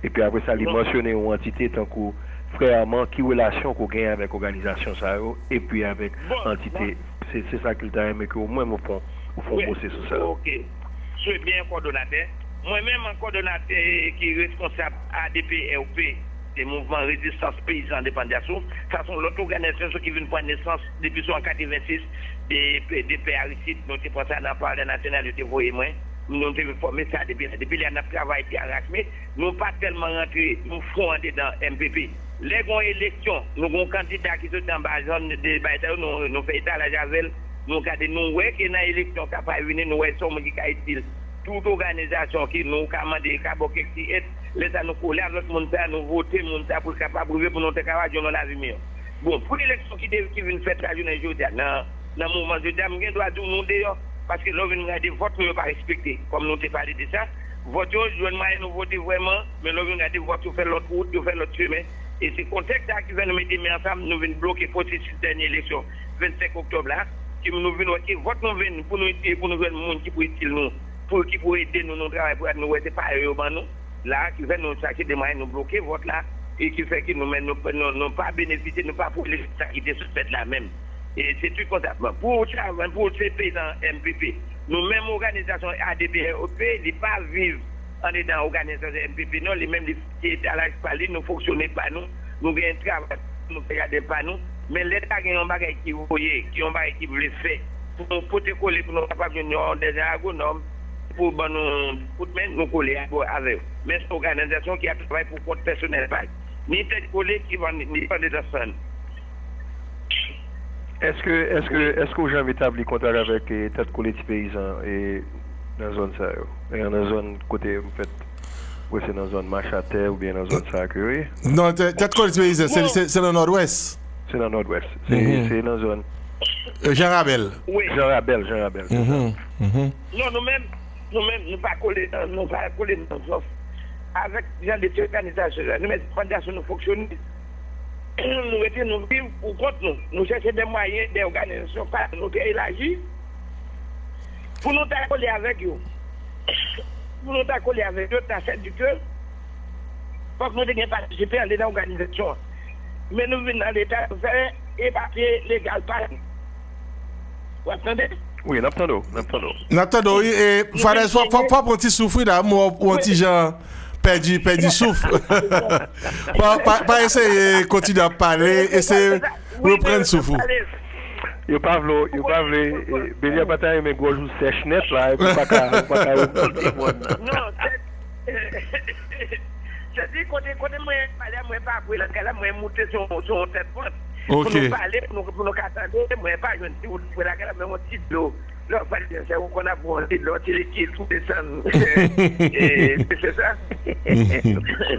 epi apre sa, li bon, mansyone yon antite tankou Frè Aman, ki relasyon ke w genyen avèk òganizasyon sa yo, epi avèk bon, antite, bon. Se, se sa ke l ta renmen ke omwen ou fè, ou fè yon wi, pwose sou sa. Ok. Sou byen kòdonatè. Mwen menm, an kòdonatè ki responsab A D P R P, de Mouvman Rezistans Peyizan de Pandyasou. Sa se yon lòt òganizasyon ki vin pran nesans depi sou an katrevensis, de, de Pè Aristide, nou te pran sa nan Palè Nasyonal, yo te voye mwen. Nou te vin fòme sa depi la. Depi lè a, n ap travay pye arachme. Nou pa tèlman rantre, nou fon andedan M P P. Lè gen yon eleksyon, nou gen yon kandida ki soti anba zòn de bay sa yo, nou, nou fè etalaj avè l, nou gade, nou wè ke nan eleksyon k ap vini, nou wè se yon moun ki ka itil tout òganizasyon ki nou ka mande, ka ba w kèk ti èd. Lè sa, nou kole ak lòt moun sa, nou vote moun sa pou l kapab rive pou nou te ka jwenn yon lavi miyò. Bon, pou eleksyon ki te, ki vin fèt la jounen jodi a, nan, nan mouvman jodi a, m gen dwa di w nou deyò, paske lè w vin gade vòt nou yo pa respekte, kòm nou te pale de sa, vòt yo, jwenn mwayen nou vote vrèman, men lè w vin gade vòt yo fè lòt wout, yo fè lòt chemen, e se kontèks sa a ki fè nou mete men ansanm, nou vin bloke pwosesis dènye eleksyon vennsenk oktòb la, ki nou vin wè ke vòt nou vin pou nou itye, pou nou jwenn moun ki pou itil nou, pou, ki pou ede nou, nou travay pou nou wè se pa yo yo ban nou, la, ki fè nou chache de mwayen nou bloke vòt la, e ki fè ke nou menm nou, nou, nou pa benefisye, nou pa pwofite sa ki te sou fèt la menm. E se tout konsa. Bon, pou travay, pou se peyizan M P P, nou menm òganizasyon A D P R P, li pa viv andedan òganizasyon M P P non, li menm li se etalaj pa li, nou fonksyone pa nou, nou gen travay nou fè jaden pa nou, men lè ta gen yon bagay ki voye, ki yon bagay ki vle fè, pou nou pote kole, pou nou kapab jwenn yon dènye agwonòm, pou ban nou kout men, nou kole avè yo. Men se òganizasyon ki ap travay pou kont pèsonèl pa li. Ni Tèt Kole ki vann, ni vann de zansann. Èske, èske, èske ou janm etabli kontak avèk, eh, Tèt Kole Ti Peyizan, eh, nan zòn sa yo? Eh, nan zòn kote m fèt, wè se nan zòn Machatè oubyen nan zòn sa ke yo ye? Non, Tè-, Tèt Kole Ti Peyizan, se, se, se nan Nòdwès. Se nan Nòdwès. Se, se nan zòn Jan Rabèl. Wi. Jan Rabèl, Jan Rabèl, se sa. Non, nou menm, nou menm, nou pa kole nan, nou pa kole nan zòf avèk jan de ti òganizasyon la. Nou menm, pandan nou fonksyone, nou rete, nou viv pou kont nou. Nou chèche de mwayen, de òganizasyon pa nou te elaji pou nou ta kole avèk yo. Pou nou ta kole avèk yo, ta sèt di ke fòk nou te gen patisipe andedan òganizasyon an. Men nou vin nan Leta, nou fè e papye legal pa nou. W ap tande? Wi, n ap tande w, n ap tande w. N ap tande w, wi. E, Fadèz, fò, fò, fò pran ti souf, wi, la. M wè w, w yon ti jan pèdi, pèdi souf. Pa, pa, pa eseye kontinye ap pale, eseye reprann souf ou. Yo pa vle, yo pa vle, e, Belia pa ta renmen gòj ou sèch nèt la, epi pa ka, pa ka reprann. Non, sèt, sèt, kote, kote mwen pale, mwen pa vwe lakay la, mwen moute sou, sou yon tèt pant. Pou nou pale, pou nou, pou nou ka tande, mwen pa jwenn ti wout pou lakay la, men yon ti dlo. Lè w pale de sa, ou konn ap pran yon ti dlo, ti likid pou desann. E, se sa.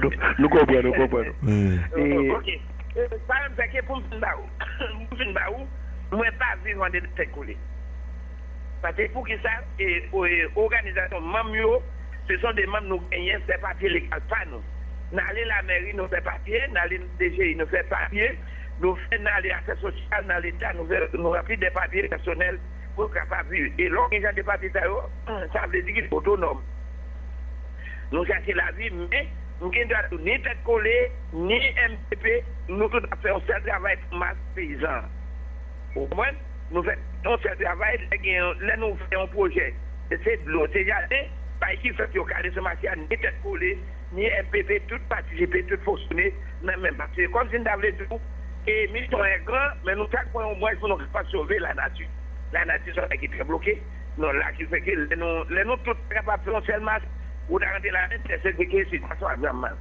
Nou, nou konprann, nou konprann. E, ok. E, sa menm fè ke pou m fin ba ou, pou m fin ba ou, mwen pa viv andedan tèt kole. Paske poukisa, e, o, e, òganizasyon manm yo, se son de manm nou genyen fè papye legal pa nou. N ale lamèri, nou fè papye, n ale nan D G I, nou fè papye, nou fè, n ale afè sosyal, nan Leta, nou fè, nou ranpli de papye pèsonèl pou nou kapab viv. E lè w gen jan de papye sa yo, sa vle di ki otonòm. Nou chache lavi, men nou gen dwa tou ni tèt kole, ni M P P, nou tout ap fè yon sèl travay pou mas peyizan an. Ou konprann? Nou fè yon sèl travay, lè gen, lè nou fè yon pwojè, se dlo, se jaden, bay ki fèt yo kale sou mache a, ni tèt kole, ni M P P, tout patisipe, tout fonksyone nan menm. Paske kòmsi n ta vle di w, e, misyon an gran, men nou chak pran yon branch pou nou kapab sove lanati. Lanati se yon bagay ki trè bloke. Non, la ki fè ke lè nou, lè nou tout kapab fè yon sèl mas, ou ta rantre ladan, se vre ke sitiyasyon ap jan mal.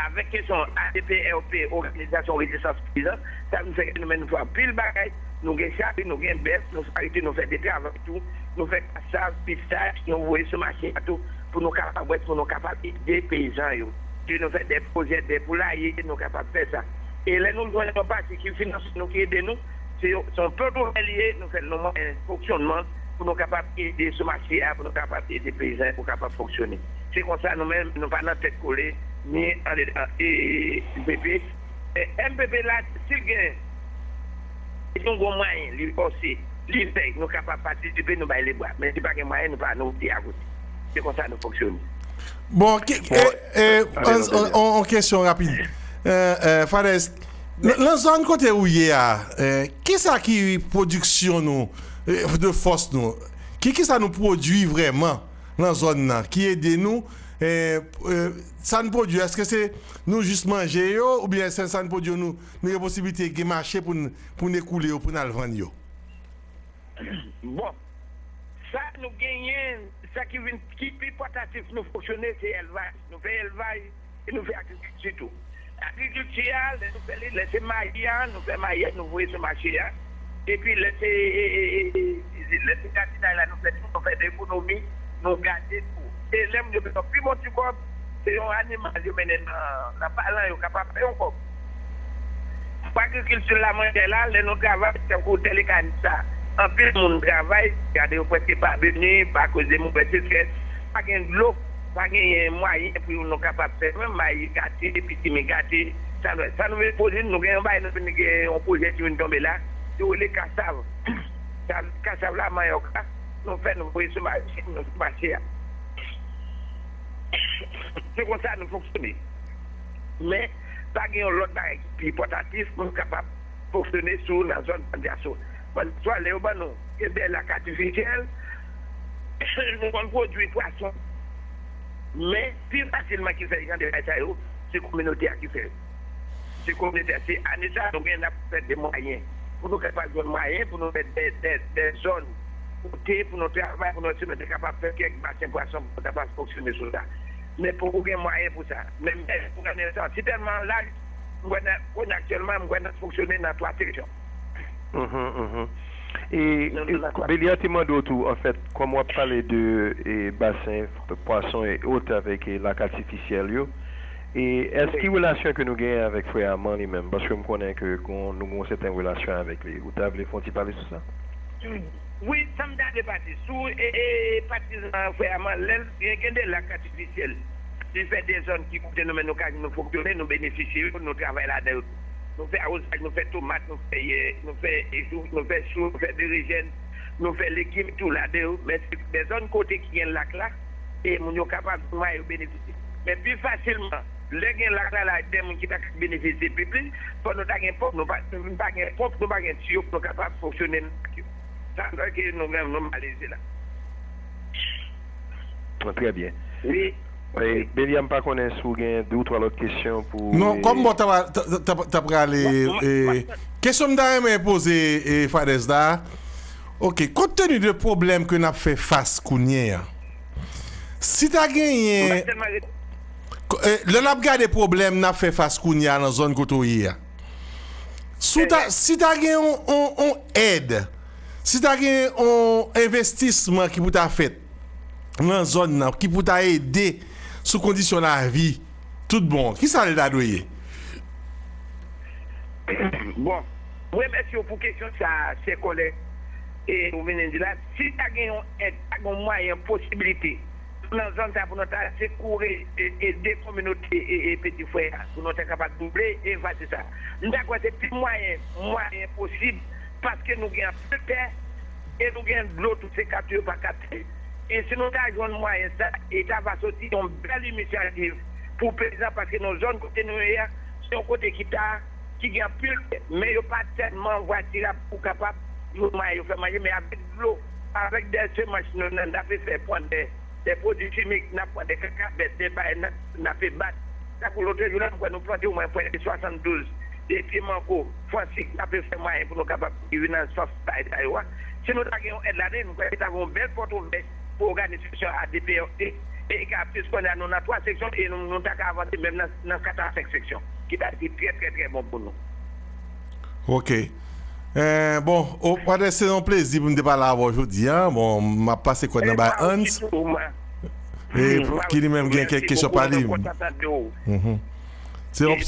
Avèk kesyon A D P R P, òganizasyon rezistans peyizan, sa vin fè ke nou menm nou fè anpil bagay, nou gen chari, nou gen bèf, nou fè arete, nou fè de travay tou, nou fè kasav, pistach, nou voye sou mache a tou, pou nou kapab wè, pou nou kapab ede peyizan yo. Ke nou fè de pwojè, de poulaye, nou kapab fè sa. E lè nou jwenn yon pati ki finanse nou, ki ede nou, se yo, se yon pòt ouvè li ye, nou fè l nan mwayen fonksyònman pou nou kapab ede sou mache a, pou nou kapab ede peyizan yo pou kapab fonksyone. Se konsa nou menm, nou pa nan tèt kole, ni andedan, e, M P P. E, M P P la, si l gen, si yon gwo mwayen, li fòse, li fè, nou kapab patisipe, nou bay lebra. Men si pa gen mwayen, nou pa, nou rete akote. Se konsa nou fonksyone. Bon, ki, e, e, an, an, an, an kesyon rapid. E, e, Fadèz, nan, nan zòn kote ou ye a, e, kisa ki pwodiksyon nou, e, de fòs nou? Ki, kisa nou pwodui vrèman nan zòn nan ki ede nou, e, e, sa n pwodui, èske se nou jis manje yo, oubyen se sa n pwodui yo, nou, nou gen posiblite gen mache pou n, pou n ekoule yo, pou n al vann yo? Bon, sa nou genyen, sa ki vin, ki pi pòtatif nou fonksyone, se elvaj. Nou fè elvaj e nou fè agrikilti tou. Agrikilti a, lè nou fè li, lè se mayi a, nou fè mayi a, nou voye sou mache a. Epi lè se, e, e, e, e, lè se gadinay la, nou fè tou, nou fè de ekonomi, nou gade tou. E lè moun yo bezwen pi bon ti kòb, se yon animal yo mennen nan, nan palan, yo kapab fè yon kòb. Pou agrikilti la, mwen, tè la, lè nou travay, tankou tè lekannik sa, anpil moun travay, gade yo prèske pa beni, pa koz de mouvè sechès, pa gen dlo, pa genyen mwayen pou nou kapab fè, menm mayi gate, pitimi gate, sa nou, sa nou vin pwodui, nou gen yon bagay, nou vin gen yon pwojè ki vin tonbe la, yo rele kasav. Sa, kasav la, manyòk la, nou fè, nou voye sou mache, nou sou mache a. Se konsa nou fonksyone. Men, pa gen yon lòt bagay ki pi pòtatif pou nou kapab fonksyone sou nan zòn Bann Dyaso. Bann Dyaso a, lè yo ban nou, gen de lak atifisyèl, nou konn pwodui pwason. Men, pi fasilman ki fè jan de bagay sa yo, se kominote a ki fè yo. Se kominote a, se ane sa, nou gen n ap fè de mwayen. Pou nou kapab jwenn mwayen, pou nou fè de, de, de zòn kote, pou nou travay, pou nou, si nou te kapab fè kèk basen pwason, pou nou kapab fonksyone sou sa. Men poko gen mwayen pou sa. Men, men, pou gade sa, si tèlman laj, m kwè nan, kounye aktyèlman, m kwè n ap fonksyone nan twa seksyon. Mhm, mhm. E, e Belia te mande w tou, anfèt, kòm w ap pale de, e, basen, pwason e ot avèk, e, lak atifisyèl yo, e èske relasyon ke nou genyen avèk frè Aman li menm? Paske m konnen ke gon, nou gon sèten relasyon avèk li. Ou ta vle fè yon ti pale sou sa? Wi, sa m ta vle pale sou, e, e, patizan frè Aman, lè l gen, gen de lak atifisyèl. Li fè de zòn ki kote nou menm nou ka nou fonksyone, nou benefisye yo, nou travay ladan yo. Nou fè awozaj, nou fè tomat, nou fè, nou fè, nou fè chou, nou fè berejèn, nou fè legim tou ladan yo. Men se de zòn kote ki gen lak la, e moun yo kapab jwenn mwayen yo benefisye. Men pi fasilman, lè gen lak la, la, de moun ki ta ka benefisye pi plis, fò nou ta gen ponp, nou pa, nou pa gen ponp, nou pa gen tiyo pou nou kapab fonksyone nan lak yo. Sa fè ke nou menm, nou maleze la. Trè byen. Wi. E, Belia, m pa konnen si w gen de ou twa lòt kesyon pou. Non, kòm bon, t ap prale. Kesyon m ta renmen poze Fadèz la. Ok, kont teni de pwoblèm ke n ap fè fas kounye a, si ta genyen. Lè n ap gade pwoblèm n ap fè fas kounye a nan zòn kote w ye a, si ta, si ta gen yon, yon, yon èd, si ta gen yon envestisman ki pou ta fèt nan zòn nan, ki pou ta ede sou kondisyon lavi tout bon, kisa l ta dwe ye? Bon, mwen remèsye w pou kesyon sa, chè kòlèg, e ou vin di la, si ta gen yon èd, ta gen yon mwayen, posiblite, nan zòn sa pou nou ta sekoure, e, ede kominote, e, e peti frè a, pou nou ta kapab double e efase sa. M ta kwè se pi mwayen, mwayen posib, paske nou gen anpil tè, e nou gen dlo tou se kapte yo pa kapte. E si nou ta jwenn mwayen sa, e ta va soti yon bèl inisyativ pou peyizan, paske nan zòn kote nou ye a, se yon kote ki ta, ki gen anpil tè, men yo pa tèlman vwatirab pou kapab jwenn mwayen yo fè manje, men avèk dlo, avèk de semans nou, n ap fè pran de de pwodui chimik, n ap pran de kaka bèt, de bagay n ap, n ap bat. Tankou lòt jou la, m kwè nou plante omwen prèske swasanndouz de pye mango fransik, n ap fè mwayen pou nou kapab rive nan sòf bagay sa yo a. Si nou ta gen yon èd ladan, m kwè se ta gen yon bèl pòtouvè pou òganizasyon A D P R T, e ka plis kounye a nou nan twa seksyon, e nou, nou ta ka avanse menm nan, nan kat a senk seksyon, ki ta di trè, trè, trè bon pou nou. Ok. Eh, bon, o, Fadèz, se yon plezi pou m te pale avè w jodi a. Bon, m ap pase kòd nan bay Hans. E ki li menm gen kèk kesyon pa li. Se yon.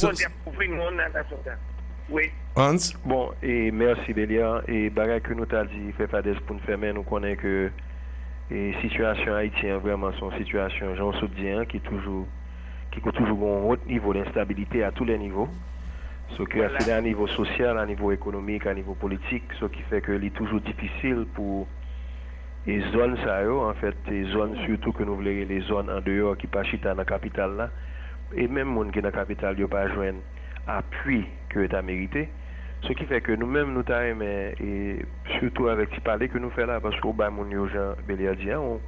Hans? Bon, e mèsi Belia. E bagay ke nou ta di, frè Fadèz, pou n fèmen, nou konnen ke e sitiyasyon Ayiti an vrèman se yon sitiyasyon, jan w sot di an, ki toujou ki gon toujou gon wot nivo lenstabilite a tou lè nivo. So ke a se a nivo sosyal, a nivo ekonomik, a nivo politik, so ki fè ke li toujou difisil pou e zòn sa yo, anfèt, e zòn sitou ke nou vle rele zòn andeyò ki pa chita nan kapital la, e menm moun ki nan kapital yo pa jwenn apui ke yo ta merite. So ki fè ke nou menm nou ta renmen, e sitou avèk ti pale ke nou fè la, paske w bay moun yo, jan Belia di a, yon,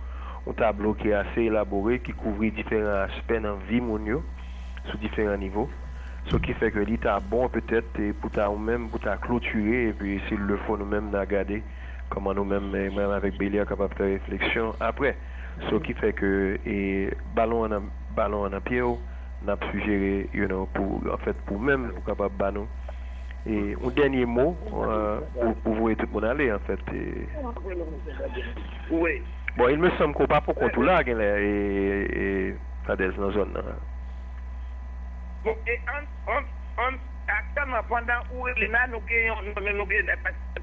yon tablo ki ase elabore, ki kouvri diferan aspè nan vi moun yo, sou diferan nivo. So ki fè ke li ta bon petèt, e pou ta ou menm, pou ta klotire, epi si l le fo nou menm n a gade kòman nou menm, e mwen avèk Belia kapab fè refleksyon apre. So ki fè ke, e balon an nan, balon an nan pye w, n ap sijere, you know, pou, anfèt, pou menm, pou kapab ba nou, e yon dènye mo, e pou, pou voye tout moun ale, anfèt. E. Bon, il me semble ke w pa pou kont ou la, genlè, e, e Fadèz nan zòn nan. Bon, e an, an, an, aktyèlman, pandan ou rele la, nou gen yon, nou, nou gen,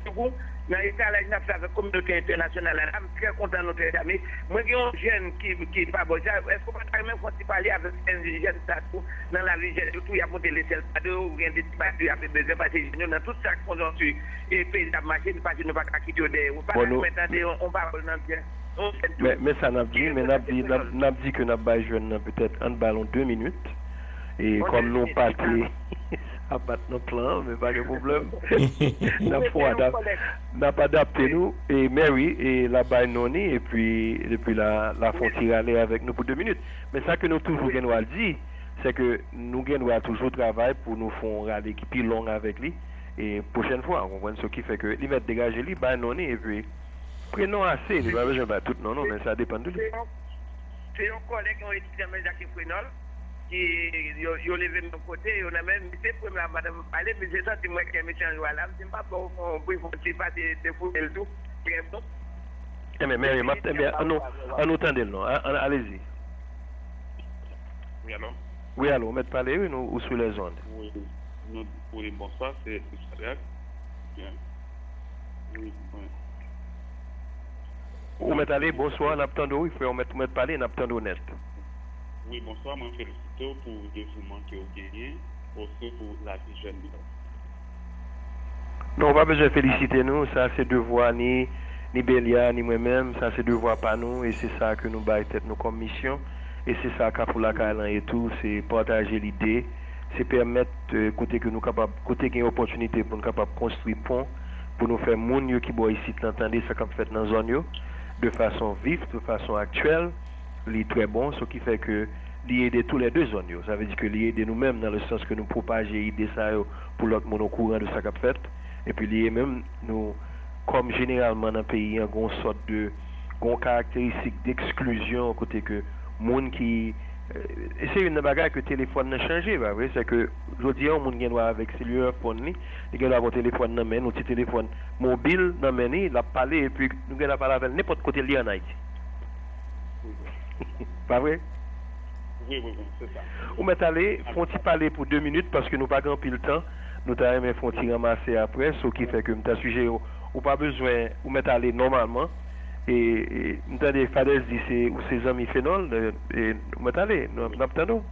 nou gen, nan etalaj n ap fè avèk kominote entènasyonal la, la, m trè kontan nou trè zame. Mwen gen yon jèn ki, ki pa bò sa, èske w pa ta renmen fè yon ti pale avèk jèn sa tou, nan lari jèn yo tou, y ap monte lechèl pa de, ou gen de ti bagay yo ap bezwen pase jèn yo, nan tout sa k konjonkti, e peyi n ap mache, nou pa di nou pa ka kite yo dèyè. Ou pa ta renmen tande yon, yon pawòl nan byen, yon jèn tou. Men, men sa n ap di, men n ap di, n ap, n ap di ke n ap bay jèn nan petèt, ann ba l yon de minit. E kòm nou pa te ap bat nan plan an, men pa gen pwoblèm. N ap fè adap-, n ap adapte nou. E Mary, e l ap bay non li, epi, epi la, l ap fè yon ti rale avèk nou pou de minit. Men sa ke nou toujou gen dwa di, se ke nou gen dwa toujou travay pou nou fè yon rale ki pi long avèk li, e pwochèn fwa, ou konprann? So ki fè ke li mèt degaje li, bay non li, epi prenon ase, li pa bezwen bay tout non, non, men sa depann de li. Se yon, se yon kòlèg, yon etidyan, men Jacques Frenol. Ki yo, yo leve menm kote, yo nan menm, misye premye a madanm pale, misye santi mwen ke misye an jwa la, m di m pa ba w yon bri, fon ti pase defoule l tou, trè bon. Enben, men, men, men, ann nou, ann nou tande l non, a-, ann, alezi. Wi, alo? Wi, alo, ou mèt pale, wi, nou, ou sou lèzond. Wi, nou, wi, bonswa, se, se Shadrack. Byen. Wi, wi. Ou mèt ale, bonswa, n ap tande w, wi, frè, ou mèt, ou mèt pale, n ap tande w nèt. Wi, bonswa, mwen felisite w pou devouman ke w genyen, osi pou lavi jèn yo. Non, ou pa bezwen felisite nou, sa se devwa ni, ni Belia, ni mwen menm, sa se devwa pa nou, e se sa ke nou bay tèt nou kòm misyon, e se sa Kafou Lakay lan ye tou, se pataje lide, se pèmèt, eh, kote ke nou kapab, kote gen opòtinite pou nou kapab konstwi pon, pou nou fè moun yo ki bò isit lan tande sa k ap fèt nan zòn yo, de fason vif, de fason aktyèl, li trè bon, sa ki fè ke li ede tou lè de zòn yo. Sa vle di ke li ede nou menm nan le sans ke nou pwopaje ide sa yo pou lòt moun okouran de sa k ap fèt. Epi li e menm nou, kòm jeneralman nan peyi an, gon sòt de, gon karakteristik deksklizyon kote ke moun ki, eh, e se youn nan bagay ke telefòn nan chanje, pa vre? Se ke jodi a, yon moun gen dwa avèk selilè fòn li, li gen dwa gon telefòn nan men, yon ti telefòn mobil nan men li, l ap pale, epi nou gen dwa pale avè l nenpòt kote li an Ayiti. Pa vre? Wi, wi, wi, se sa. Ou mèt ale, fè yon ti pale pou de minit, paske nou pa gen anpil tan. Nou ta renmen fè yon ti ranmase aprè, sa ki fè ke m ta sijere w, ou pa bezwen, ou mèt ale nòmalman. E, e, m tande Fadèz di se, ou se zanmi Fenòl, e, e, ou mèt ale, n ap, n ap tande w.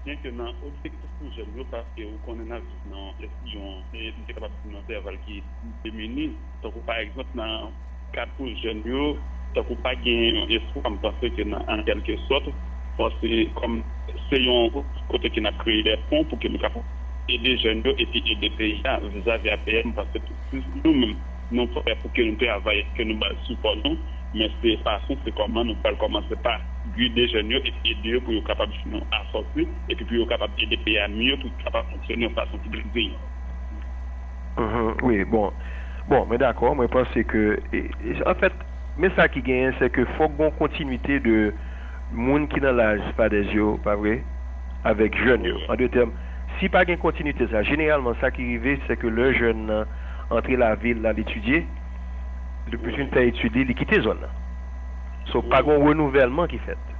Byen ke nan objektif pou jèn yo, paske ou konnen n ap viv nan yon, e, m te kapab di nan entèval ki demini, tankou pa egzanp nan kad pou jèn yo, tankou pa gen yon espwa, m panse ke nan, an kèlke sòt, bon, se kòm se yon kote ke n ap kreye de pon pou ke nou kapab ede jèn yo epi ede peyi a vizavi a peyi a, m panse ke si nou menm, nou prè pou ke nou travay, ke nou ba l sipò nou, men se fason, se kòman nou pral kòmanse pa gide jèn yo epi ede yo pou yo kapab jwenn yon asòsi, epi pou yo kapab ede peyi a miye, pou yo kapab fonksyone yon fason ki pli diy. Mhm, wi, bon. Bon, mwen dakò, mwen panse ke, e, e, anfèt, men sa ki genyen, se ke fòk gon kontinite de moun ki nan laj Fadèz yo, pa vre, avèk jèn yo. An de tèm, si pa gen kontinite sa, jeneralman, sa ki rive, se ke lè jèn nan antre lavil, l al etidye, depi fin fè etid li, li kite zòn nan. So, pa gen yon renouvèlman ki fèt.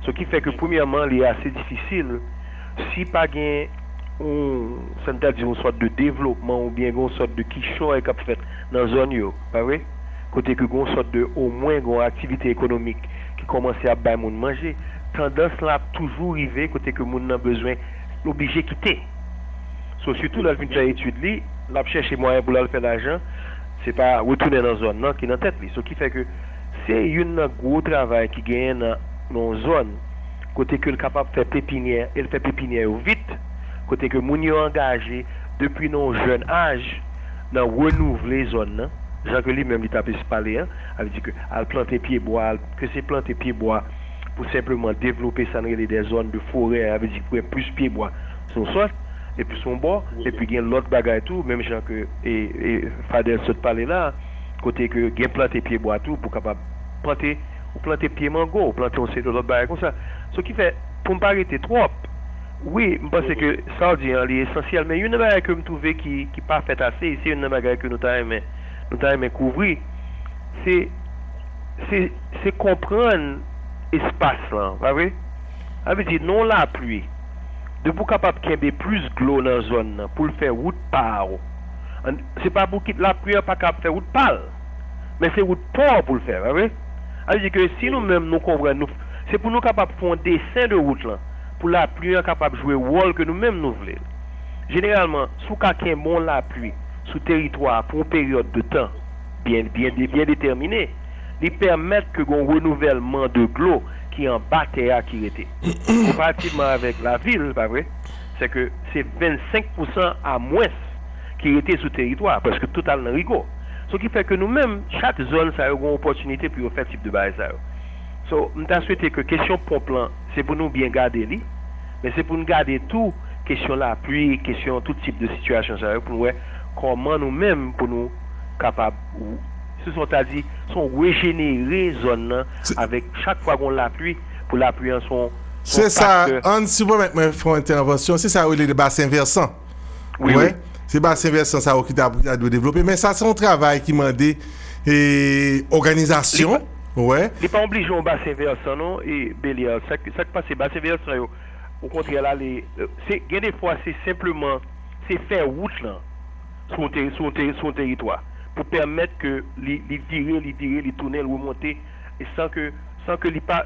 So, ki fè ke, premyèman, li ase difisil si pa gen yon, sa n ta di, yon sòt de devlopman oubyen gen yon sòt de kichòy k ap fèt nan zòn yo, pa vre? Kote ke gen yon sòt de, omwen, gen yon aktivite ekonomik ki kòmanse ap bay moun manje, tandans lan ap toujou rive kote ke moun nan bezwen, l oblije kite. So, sitou lè l fin fè etid li, l ap chèche mwayen pou l al fè lajan, se pa retounen nan zòn nan ki nan tèt li. So, ki fè ke se youn nan gwo travay ki genyen nan, nan yon zòn, kote ke l kapab fè pepinyè, e l fè pepinyè yo vit, kote ke moun yo angaje depi nan yon jèn aj nan renouvle zòn nan, jan ke li menm li t ap pale an, sa vle di ke al plante pyebwa, al, ke se plante pyebwa pou senpleman devlope sa n rele de zòn de forè, sa vle di pou gen plis pyebwa sou yon sòt, epi sou yon bò, epi gen lòt bagay tou, menm jan ke, e, e, Fadèl sot pale la, kote ke gen plante pyebwa tou pou kapab plante, ou plante pye mango, ou plante yon seri de lòt bagay konsa. So ki fè, pou m pa rete twòp, wi, m panse ke sa w di an, li esansyèl, men youn nan bagay ke m twouve ki, ki pa fèt ase, e se youn nan bagay ke nou ta renmen, nou ta renmen kouvri, se, se, se konprann espas lan, pa vre? Sa vle di, nan yon lapli, depi w kapab kenbe plis dlo nan zòn nan pou l fè wout pa w, an, se pa pou kit lapli an pa kab fè wout pa l, men se wout pa w pou l fè, pa vre? Sa vle di ke si nou menm nou konprann, nou, se pou nou kapab fè yon desen de wout lan, pou lapli an kapab jwe wòl ke nou menm nou vle l. Jeneralman, si w ka kenbe yon lapli sou teritwa a pou yon peryòd de tan byen, byen, byen detèmine, li pèmèt ke gen yon renouvèlman de dlo ki anba tè a ki rete. Konparativman avèk lavil, pa vre? Se ke se vennsenk pousan a mwens ki rete sou teritwa a, prèske tout al nan rigo. Sa ki fè ke nou menm, chak zòn sa yo gen yon opòtinite pou yo fè tip de bagay sa yo. So, m ta swete ke kesyon ponp lan, se pou nou byen gade li, men se pou n gade tou kesyon lapli, kesyon tout tip de sitiyasyon sa yo, pou n wè kòman nou menm pou nou kapab, se sa w ta di, se yon rejenere zòn nan, avèk chak fwa gen yon lapli, pou lapli an se yon, se yon faktè. Ann, si w pèmèt mwen fè yon entèvansyon, se sa yo rele de basen vèsan. Wi, wi. Se basen vèsan sa yo ki ta, ta dwe devlope, men sa se yon travay ki mande, e, òganizasyon. Li pa, wi, li pa oblije yon basen vèsan non, e, Belial, sa k, sa k pase, basen vèsan yo, okontrè, l ale, e, se, gen de fwa se senpleman, se fè wout lan sou yon teri-, sou yon teri-, sou yon teritwa pou pèmèt ke li, li vire, li vire, li tounen, li remonte, e san ke san ke li pa,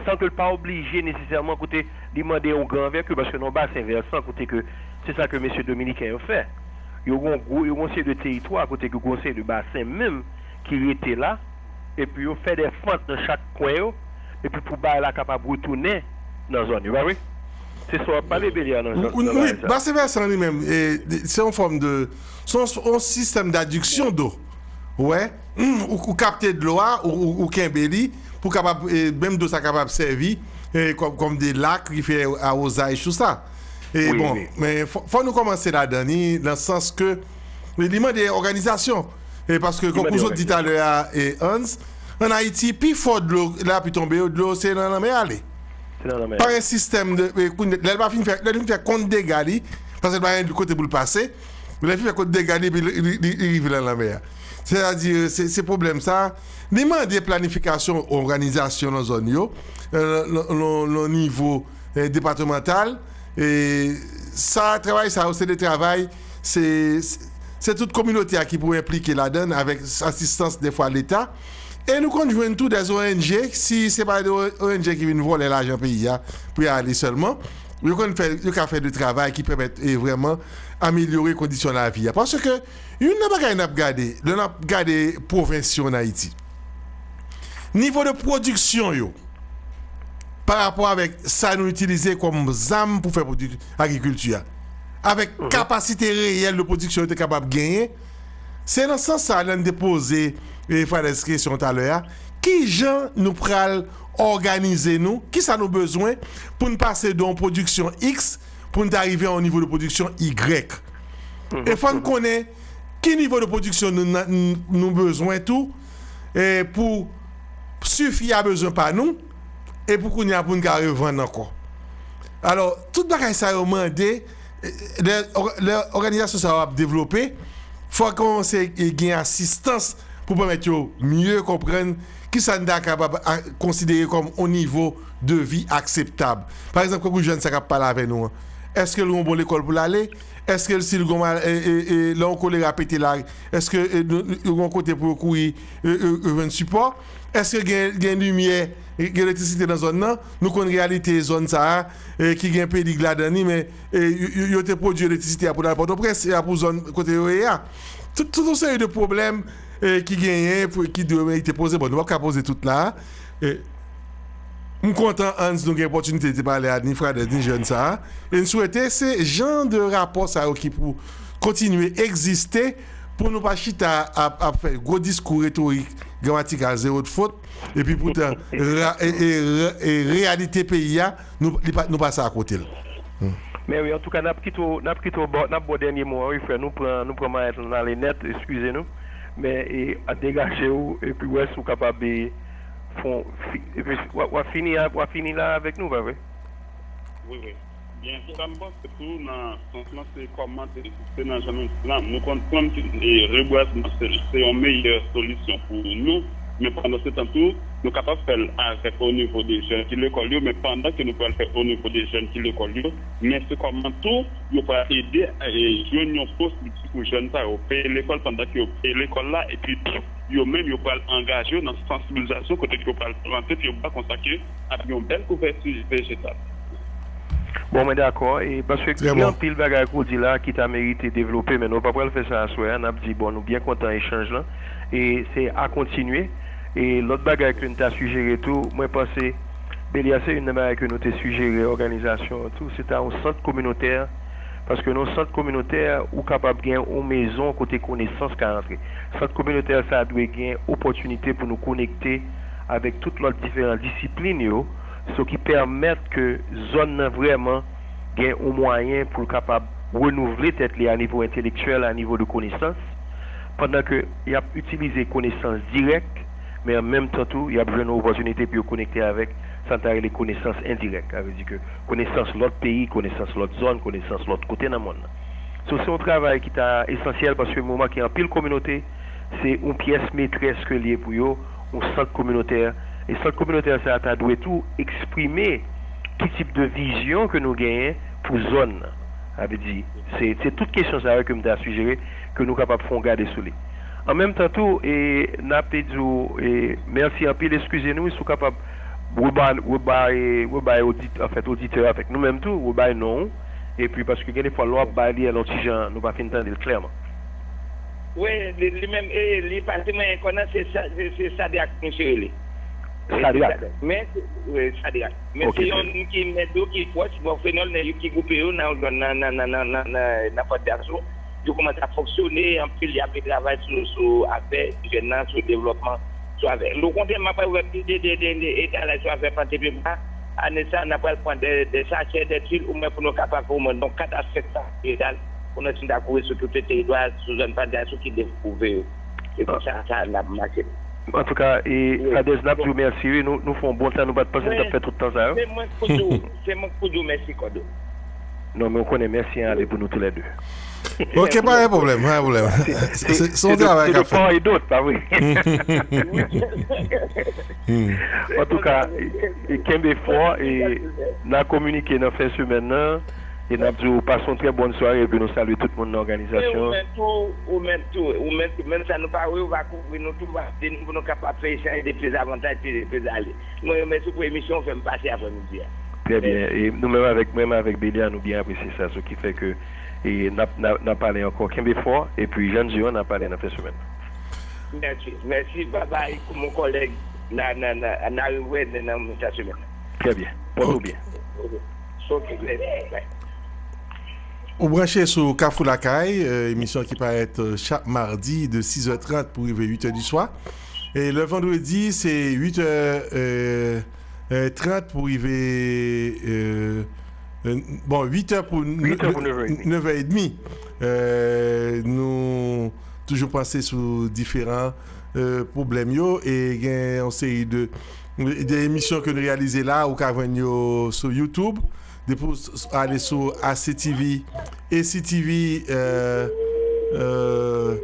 san ke l pa oblije nesesèman kote li mande yon gran anvèti, paske nan yon basen vèsan kote ke se sa ke mesye dominiken yo fè. Yo gen yon gwo, yo gen yon seri de teritwa kote ke gen yon seri de basen menm ki rete la, epi yo fè de fant nan chak kwen yo, epi pou bagay la kapab retounen nan zòn yo, pa vre? Se sa w ap pale, Beliar, nan zòn, nan bagay sa. Basen vèsan li menm, e, se yon fòm de, se yon, yon sistèm dadiksyon do. Ou wè, ou, ou kapte dlo a, ou, ou, ou kenbe li pou kapab, e, menm dlo sa kapab sèvi, e, kòm, kòm de lak ki fè awozaj, tou sa. E bon, men fò, fò nou kòmanse ladan li, nan sans ke li mande òganizasyon. E paske, kòm ou sot di talè a, e, Hans, ann Ayiti, pifò dlo, lapli tonbe yo, dlo se nan lanmè ale. Pa gen sistèm de, e, kounye, lè l pa fin fè, lè l fin fè kont dega li, paske l pa gen kote pou l pase, lè l fin fè kont dega li, epi li, li, li, li rive nan lanmè a. Sètadi, se, se pwoblèm sa. Li mande planifikasyon, òganizasyon nan zòn yo, e, nan, nan, nan nivo, e, depatmantal. E sa, travay sa yo, se de travay, se, se, se tout kominote a ki pou enplike ladan l avèk asistans dèfwa Leta. E nou konn jwenn tou dè O N G, si se pa de O N G ki vin vòlè lajan peyi a pou y ale sèlman, yo konn fè, yo ka fè de travay ki pèmèt, e, vrèman amelyore kondisyon lavi a. Paske youn nan bagay n ap gade, lè n ap gade pwovens yo ann Ayiti, nivo de pwodiksyon yo, pa rapò avèk sa nou itilize kòm zam pou fè pwodui-, agrikilti a, avèk kapasite reyèl de pwodiksyon yo te kapab genyen, se nan sans sa a, lè n te poze, e, Fradès kesyon talè a, ki jan nou pral òganize nou, ki sa nou bezwen pou n pase de yon pwodiksyon X pou n ta rive a yon nivo de pwodiksyon Y. E fò n konnen ki nivo de pwodiksyon nou, nou, nou bezwen tou, e, pou sifi a bezwen pa nou, e pou kounye a pou n ka revann ankò. Alò, tout bagay sa yo mande, e, lè, lè òganizasyon sa yo ap devlope, fò kòmanse, e, gen asistans pou pèmèt yo mye konprann kisa n ta kapab a, konsidere kòm yon nivo de vi akseptab. Pa egzanp, kankou jèn sa k ap pale avè nou an, èske l gen yon bon lekòl pou l ale? Èske l, si l gen mal, e, e, e, lè yon kolera pete la, èske, e, nou, nou gen yon kote pou yo kouri, e, e, e, jwenn sipò? Èske gen, gen limyè, e, gen elektrisite nan zòn nan? Nou konn reyalite zòn sa a, e, ki gen Pelig ladan li, men, e, yo, yo, yo te pwodui elektrisite a pou l al Pòtoprens, e a pou zòn kote yo ye a. Tout, tout yon seri de pwoblèm, e, ki genyen, pou, ki dwe merite poze. Bon, nou p ap ka poze tout la. E, m kontan, Hans, nou gen opòtinite de pale a ni Fradès, ni jèn sa a. E n swete se jan de rapò sa yo ki pou kontinye egziste pou nou pa chita ap, ap fè gwo diskou retorik gramatikal zewo fot, epi poutan ra, e, e, e, reyalite peyi a, nou, li pa, nou pase akote l. Men wi, antouka, n ap kite w, n ap kite w, ba w, n ap ba w dènye mo a, wi, frè. Nou pran, nou pran mayèt lan, n ale nèt, eskize nou. Men, e, a degaje w, epi wè si w kapab, e, fon, fi, epi w ap, w ap fini a, w ap fini la avèk nou, pa vre? Wi, wi. Byen, sa m panse tou nan sans lan, se kòman te, se nan jan nou di la, nou konprann ke, e, rebwazman se, se yon meyè solisyon pou nou, men pandan se tan tou, nou kapab fè l avèk o nivo de jèn ki lekòl yo, men pandan ke nou pral fè o nivo de jèn ki lekòl yo, men se kòman tou yo pral ede, e, jwenn yon posibilite pou jèn sa yo peye lekòl pandan ke yo peye lekòl la, epi tou, yo menm yo pral angaje yo nan sansibilizasyon kote ke yo pral plante pyebwa konsa ke ap gen yon bèl kouvèti vejetal. Bon, mwen dakò, e paske gen anpil bagay ke w di la ki ta merite devlope, men nou pa pral fè sa aswè a, n ap di, bon, nou byen kontan echanj lan, e se a kontinye. E lòt bagay ke n ta sijere tou, mwen panse, Beliar, se youn nan bagay ke nou te sijere òganizasyon an tou, se ta yon sant kominotè, paske nan yon sant kominotè, ou kapab gen yon mezon kote konesans ka rantre. Sant kominotè sa a dwe gen opòtinite pou nou konekte avèk tout lòt diferan disiplin yo, sa ki pèmèt ke zòn nan vrèman gen yon mwayen pou l kapab renouvle tèt li a nivo entelektyèl, a nivo de konesans, pandan ke y ap itilize konesans dirèk, men an menm tan tou, y ap jwenn yon opòtinite pou yo konekte avèk sa n ta rele konesans endirèk. Sa vle di ke konesans lòt peyi, konesans lòt zòn, konesans lòt kote nan mond lan. So, se yon travay ki ta esansyèl paske m remake anpil kominote, se yon pyès metrès ke l ye pou yo, yon sant kominotè. E sant kominotè sa a ta dwe tou eksprime ki tip de vizyon ke nou genyen pou zòn nan. Sa vle di, se, se tout kesyon sa yo ke m ta sijere ke nou kapab fè yon gade sou li. An menm tan tou, e, n ap di w, e, mèsi anpil, eskize nou, si w kapab rebay, rebay, rebay odit-, anfèt, oditè avèk nou menm tou, rebay non w, epi paske gen de fwa lè w ap bay li, lè yon ti jan, nou pa fin tande l klèman. Wi, li, li menm, e, li pase mwen kòman se Sa-, se, se Sadrak misye rele. E, se Sadrak. Sadrak. Men, wi, Sadrak. Men Ok, se yon moun ki mèt yo, ki pwòch, bon, Fenòl, nan ki gwoupe yo, nan, nan, nan Fòt Daso. Yo kòmanse ap fonksyone, anpil, y ap travay sou, sou afè jèn nan, sou devlòpman, sou afè. Okontrè, m ap wè plis de, de, de, de etalaj sou afè plante pye bwa. Ane sa, n ap pral pran de, de sachè, de tuil, omwen pou nou kapab fè omwen, donk, kat a senk san etal pou nou fin ta kouvri sou tout teritwa, sou zòn Fòt Daso ki devouve yo. Se konsa sa n ap mache. Antouka, e, Wi. Fadèz, n ap di w mèsi, wi. Nou, nou fè yon bon tan, nou pa t panse n t ap fè tout tan sa yo. Se mwen k pou di w, se mwen k pou di w mèsi, Kòdo. Non, men w konnen mèsi an ale pou nou toulède. Ok, pa gen pwoblèm, pa gen pwoblèm. Se, se, se, se yon travay k ap fèt. De part et d'autre, pa vre? Antouka, e, e kenbe fò, e n a kominike nan fen semèn nan, e n ap di w pase yon trè bòn sware, epi nou salye tout moun nan òganizasyon an. E ou menm tou, ou menm tou, ou menm tou, menm sa nou pa wè, ou va kouvri nou tou, va di nou pou nou kapab fè echanj de plis avantaj, plis, plis ale. Mwen remèsye w pou emisyon w fè m pase aprèmidi a. Trè byen. E nou menm avèk, mwen menm avèk Belia, nou byen apresye sa. Sa ki fè ke, e, n ap, n ap, n ap pale ankò. Kenbe fò, epi jan n di w, n ap pale nan fen semèn nan. Mèsi. Mèsi, babay, mon kòlèg. N a, n a, n a, n a rewè nan, nan, nan semèn nan. Trè byen. Pòte w byen. Ok, mèsi. Bye. Ou branche sou Kafou Lakay, euh, emisyon ki parèt, euh, chak madi de sis è trant pou rive uit è di swa. E lè vandredi, se uit è, euh, euh, trant pou rive, euh, euh, bon, uit è pou n-, Uit è pou n-, nèf è edmi. nèf è edmi. Euh, nou toujou panse sou diferan, euh, pwoblèm yo e gen yon seri de, de emisyon ke nou reyalize la, ou ka jwenn yo sou YouTube. Depi w s-, s-, ale sou A C T V, A C T V, euh, euh,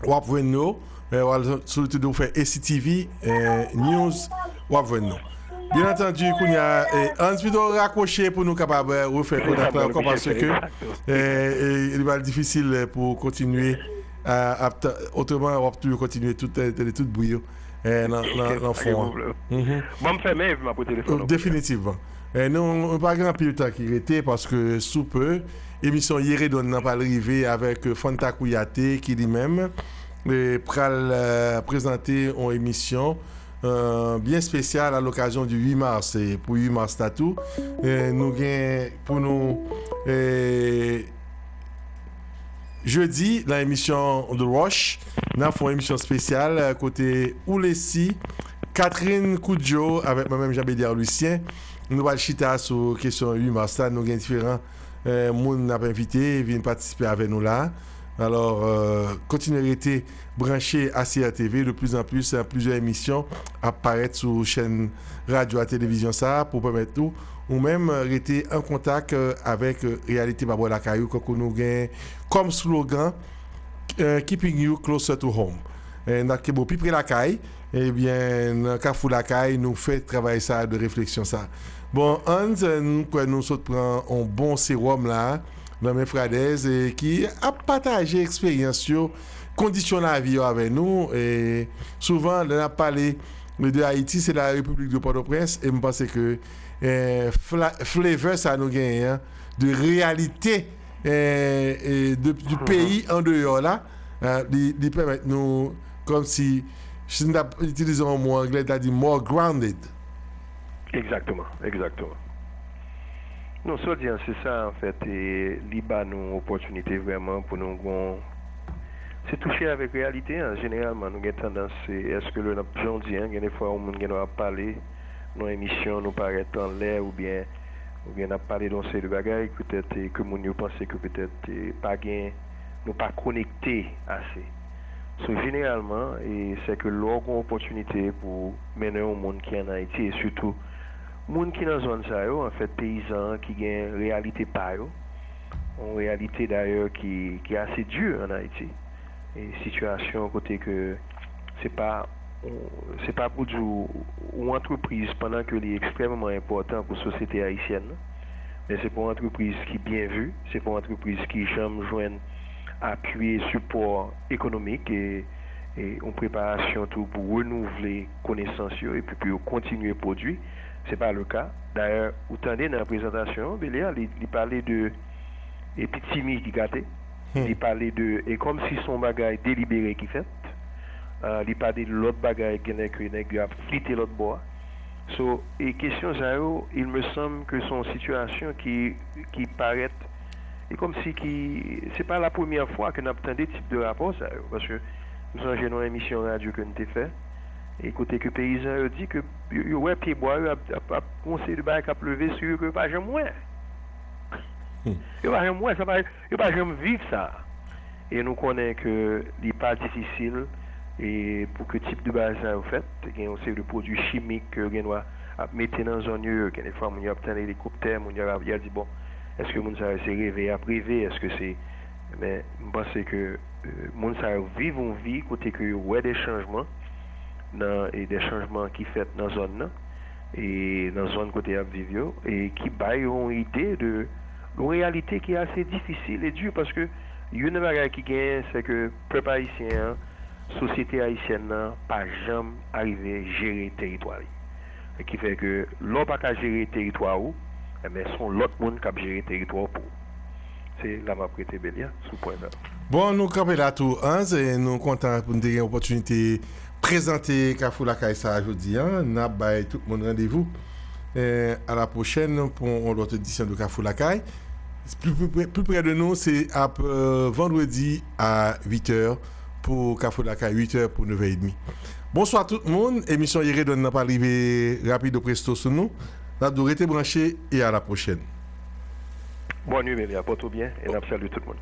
w ap jwenn nou. Eh, w al sou YouTube, ou fè A C T V, eh, News, w ap jwenn nou. Byen antandi, kounye a, eh, ann pito rakwoche pou nou kapab, eh, refè konak la ankò, paske, eh, eh, li pral difisil, eh, pou kontinye, ah, ap ta-, otreman, w ap toujou kontinye tout, eh, tande tout bri yo, eh, nan, nan, nan fon an. Ban m fèmen epi m ap rete telefòn nan. Definitivman. Eh, nou, nou pa gen anpil tan ki rete, paske sou pe, emisyon Yere Donn nan pral rive avèk, eh, Fanta Kouyate, ki li menm, eh, pral, eh, prezante yon emisyon, eh, byen espesyal a lokazyon di uit mas. E pou uit mas la tou, eh, nou gen pou nou, eh, jedi, nan emisyon The Rush, n ap fè yon emisyon espesyal, eh, kote Oulesi, Catherine Koudjo avèk mwen menm Jean Béliard Lucien, nou pral chita sou kesyon uit mas la. Nou gen diferan, eh, moun n ap envite vin patisipe avè nou la. Alò, eh, kontinye rete branche A C R T V, de plus en plus, eh, plizyè emisyon ap parèt sou chèn radyo a televizyon sa a pou pèmèt nou, ou menm, eh, rete an kontak, eh, avèk, eh, reyalite pa bò lakay ou, kankou nou gen kòm slogan, eh, Keeping you closer to home. Eh, n ap kenbe w pi pre lakay, ebyen, nan Kafou Lakay, nou fè travay sa a de refleksyon sa a. Bon, Hans, eh, nou kwè nou sot pran yon bon sewòm la, nan men Fradèz, e ki ap pataje eksperyans yo, kondisyon lavi yo avè nou. E souvan, lè n ap pale de Ayiti, se la République de Port-au-Prince, e m panse ke, eh, fla-, flavor sa nou genyen an, de reyalite, eh, eh, de, du peyi andeyò la, eh, li, li pèmèt nou, kòmsi, si n t ap itilize yon mo anglè, ta di more grounded. Egzakteman, egzakteman. Non, sa w di an, se sa, anfèt, e li ba nou opòtinite vrèman pou nou gon, se touche avèk reyalite an. Jeneralman, nou gen tandans, se, èske lè n ap, jan w di an, gen de fwa yon moun gen dwa ap pale nan emisyon, nou parèt anlè, oubyen, oubyen n ap pale de yon seri de bagay, petèt, e ke moun yo panse ke petèt, e pa gen, nou pa konekte ase. So, jeneralman, e sè ke lè w gen opòtinite pou mennen yon moun ki ann Ayiti, e sitou moun ki nan zòn sa yo, anfèt, peyizan an ki gen reyalite pa yo, yon reyalite dayè ki, ki ase di ann Ayiti. E sitiyasyon kote ke se pa, se pa pou di w, yon antrepriz, pandan ke li ekstrèmman enpòtan pou sosyete ayisyèn nan, men se pa yon antrepriz ki byen vi, se pa yon antrepriz ki janm jwenn apiye sipò ekonomik e, e yon preparasyon tou pou renouvle konesans yo epi pou yo kontinye pwodui. Se pa le ka. Dayè, ou tande nan prezantasyon an, Belia, li, li pale de e pitimi ki gate. Li pale de, e kòm si se yon bagay delibere ki fèt. Ah, li pa de lòt bagay, genlè ke nèg yo ap flite lòt bò a. So, e kesyon sa yo, il me semble que se yon sitiyasyon ki, ki parèt, e kòm si ki, se pa la premyè fwa ke n ap tande tip de rapò sa yo, paske m sonje nan yon emisyon radyo ke n te fè, e kote ke peyizan yo di ke yo, yo wè pyebwa yo ap, ap, ap, yon seri de bagay k ap leve sou yo ke yo pa janm wè. Yo pa janm wè, sa pa, yo pa janm viv sa. E nou konnen ke li pa difisil e pou ke tip de bagay sa yo fèt. Gen yon seri de pwodui chimik ke yo gen dwa ap mete nan zòn yo. Gen de fwa, moun yo ap tann elikoptè, moun yo ap, y a di, bon, èske moun sa yo se reve y ap reve? Èske se, men m panse ke, euh, moun sa yo viv yon vi kote ke yo wè de chanjman nan, e de chanjman ki fèt nan zòn nan, e nan zòn kote y ap viv yo, e ki bay yon ide de yon reyalite ki ase difisil e di, paske youn nan bagay ki genyen, se ke pèp ayisyen an, sosyete ayisyèn nan pa janm arive jere teritwa li. E ki fè ke lè w pa ka jere teritwa ou, enben, se yon lòt moun k ap jere teritwa w pou ou. Se la m ap rete, Belia, sou pwen sa. Bon, nou kanpe la tou, Hans, e nou kontan pou n te gen opòtinite prezante Kafou Lakay sa a jodi a. N ap bay tout moun randevou, eh, a la pwochèn pou yon lòt edisyon de Kafou Lakay. Pli, pli, pli prè de nou, se ap, eh, vandredi a uit è pou Kafou Lakay, uit è pou nèf è edmi. Bonswa tout moun. Emisyon Yere Dwàn nan pral rive rapido presto sou nou. N ap di w rete branche e a la pwochèn. Bòn nuit, Belia. Pòte w byen e n ap salye tout moun.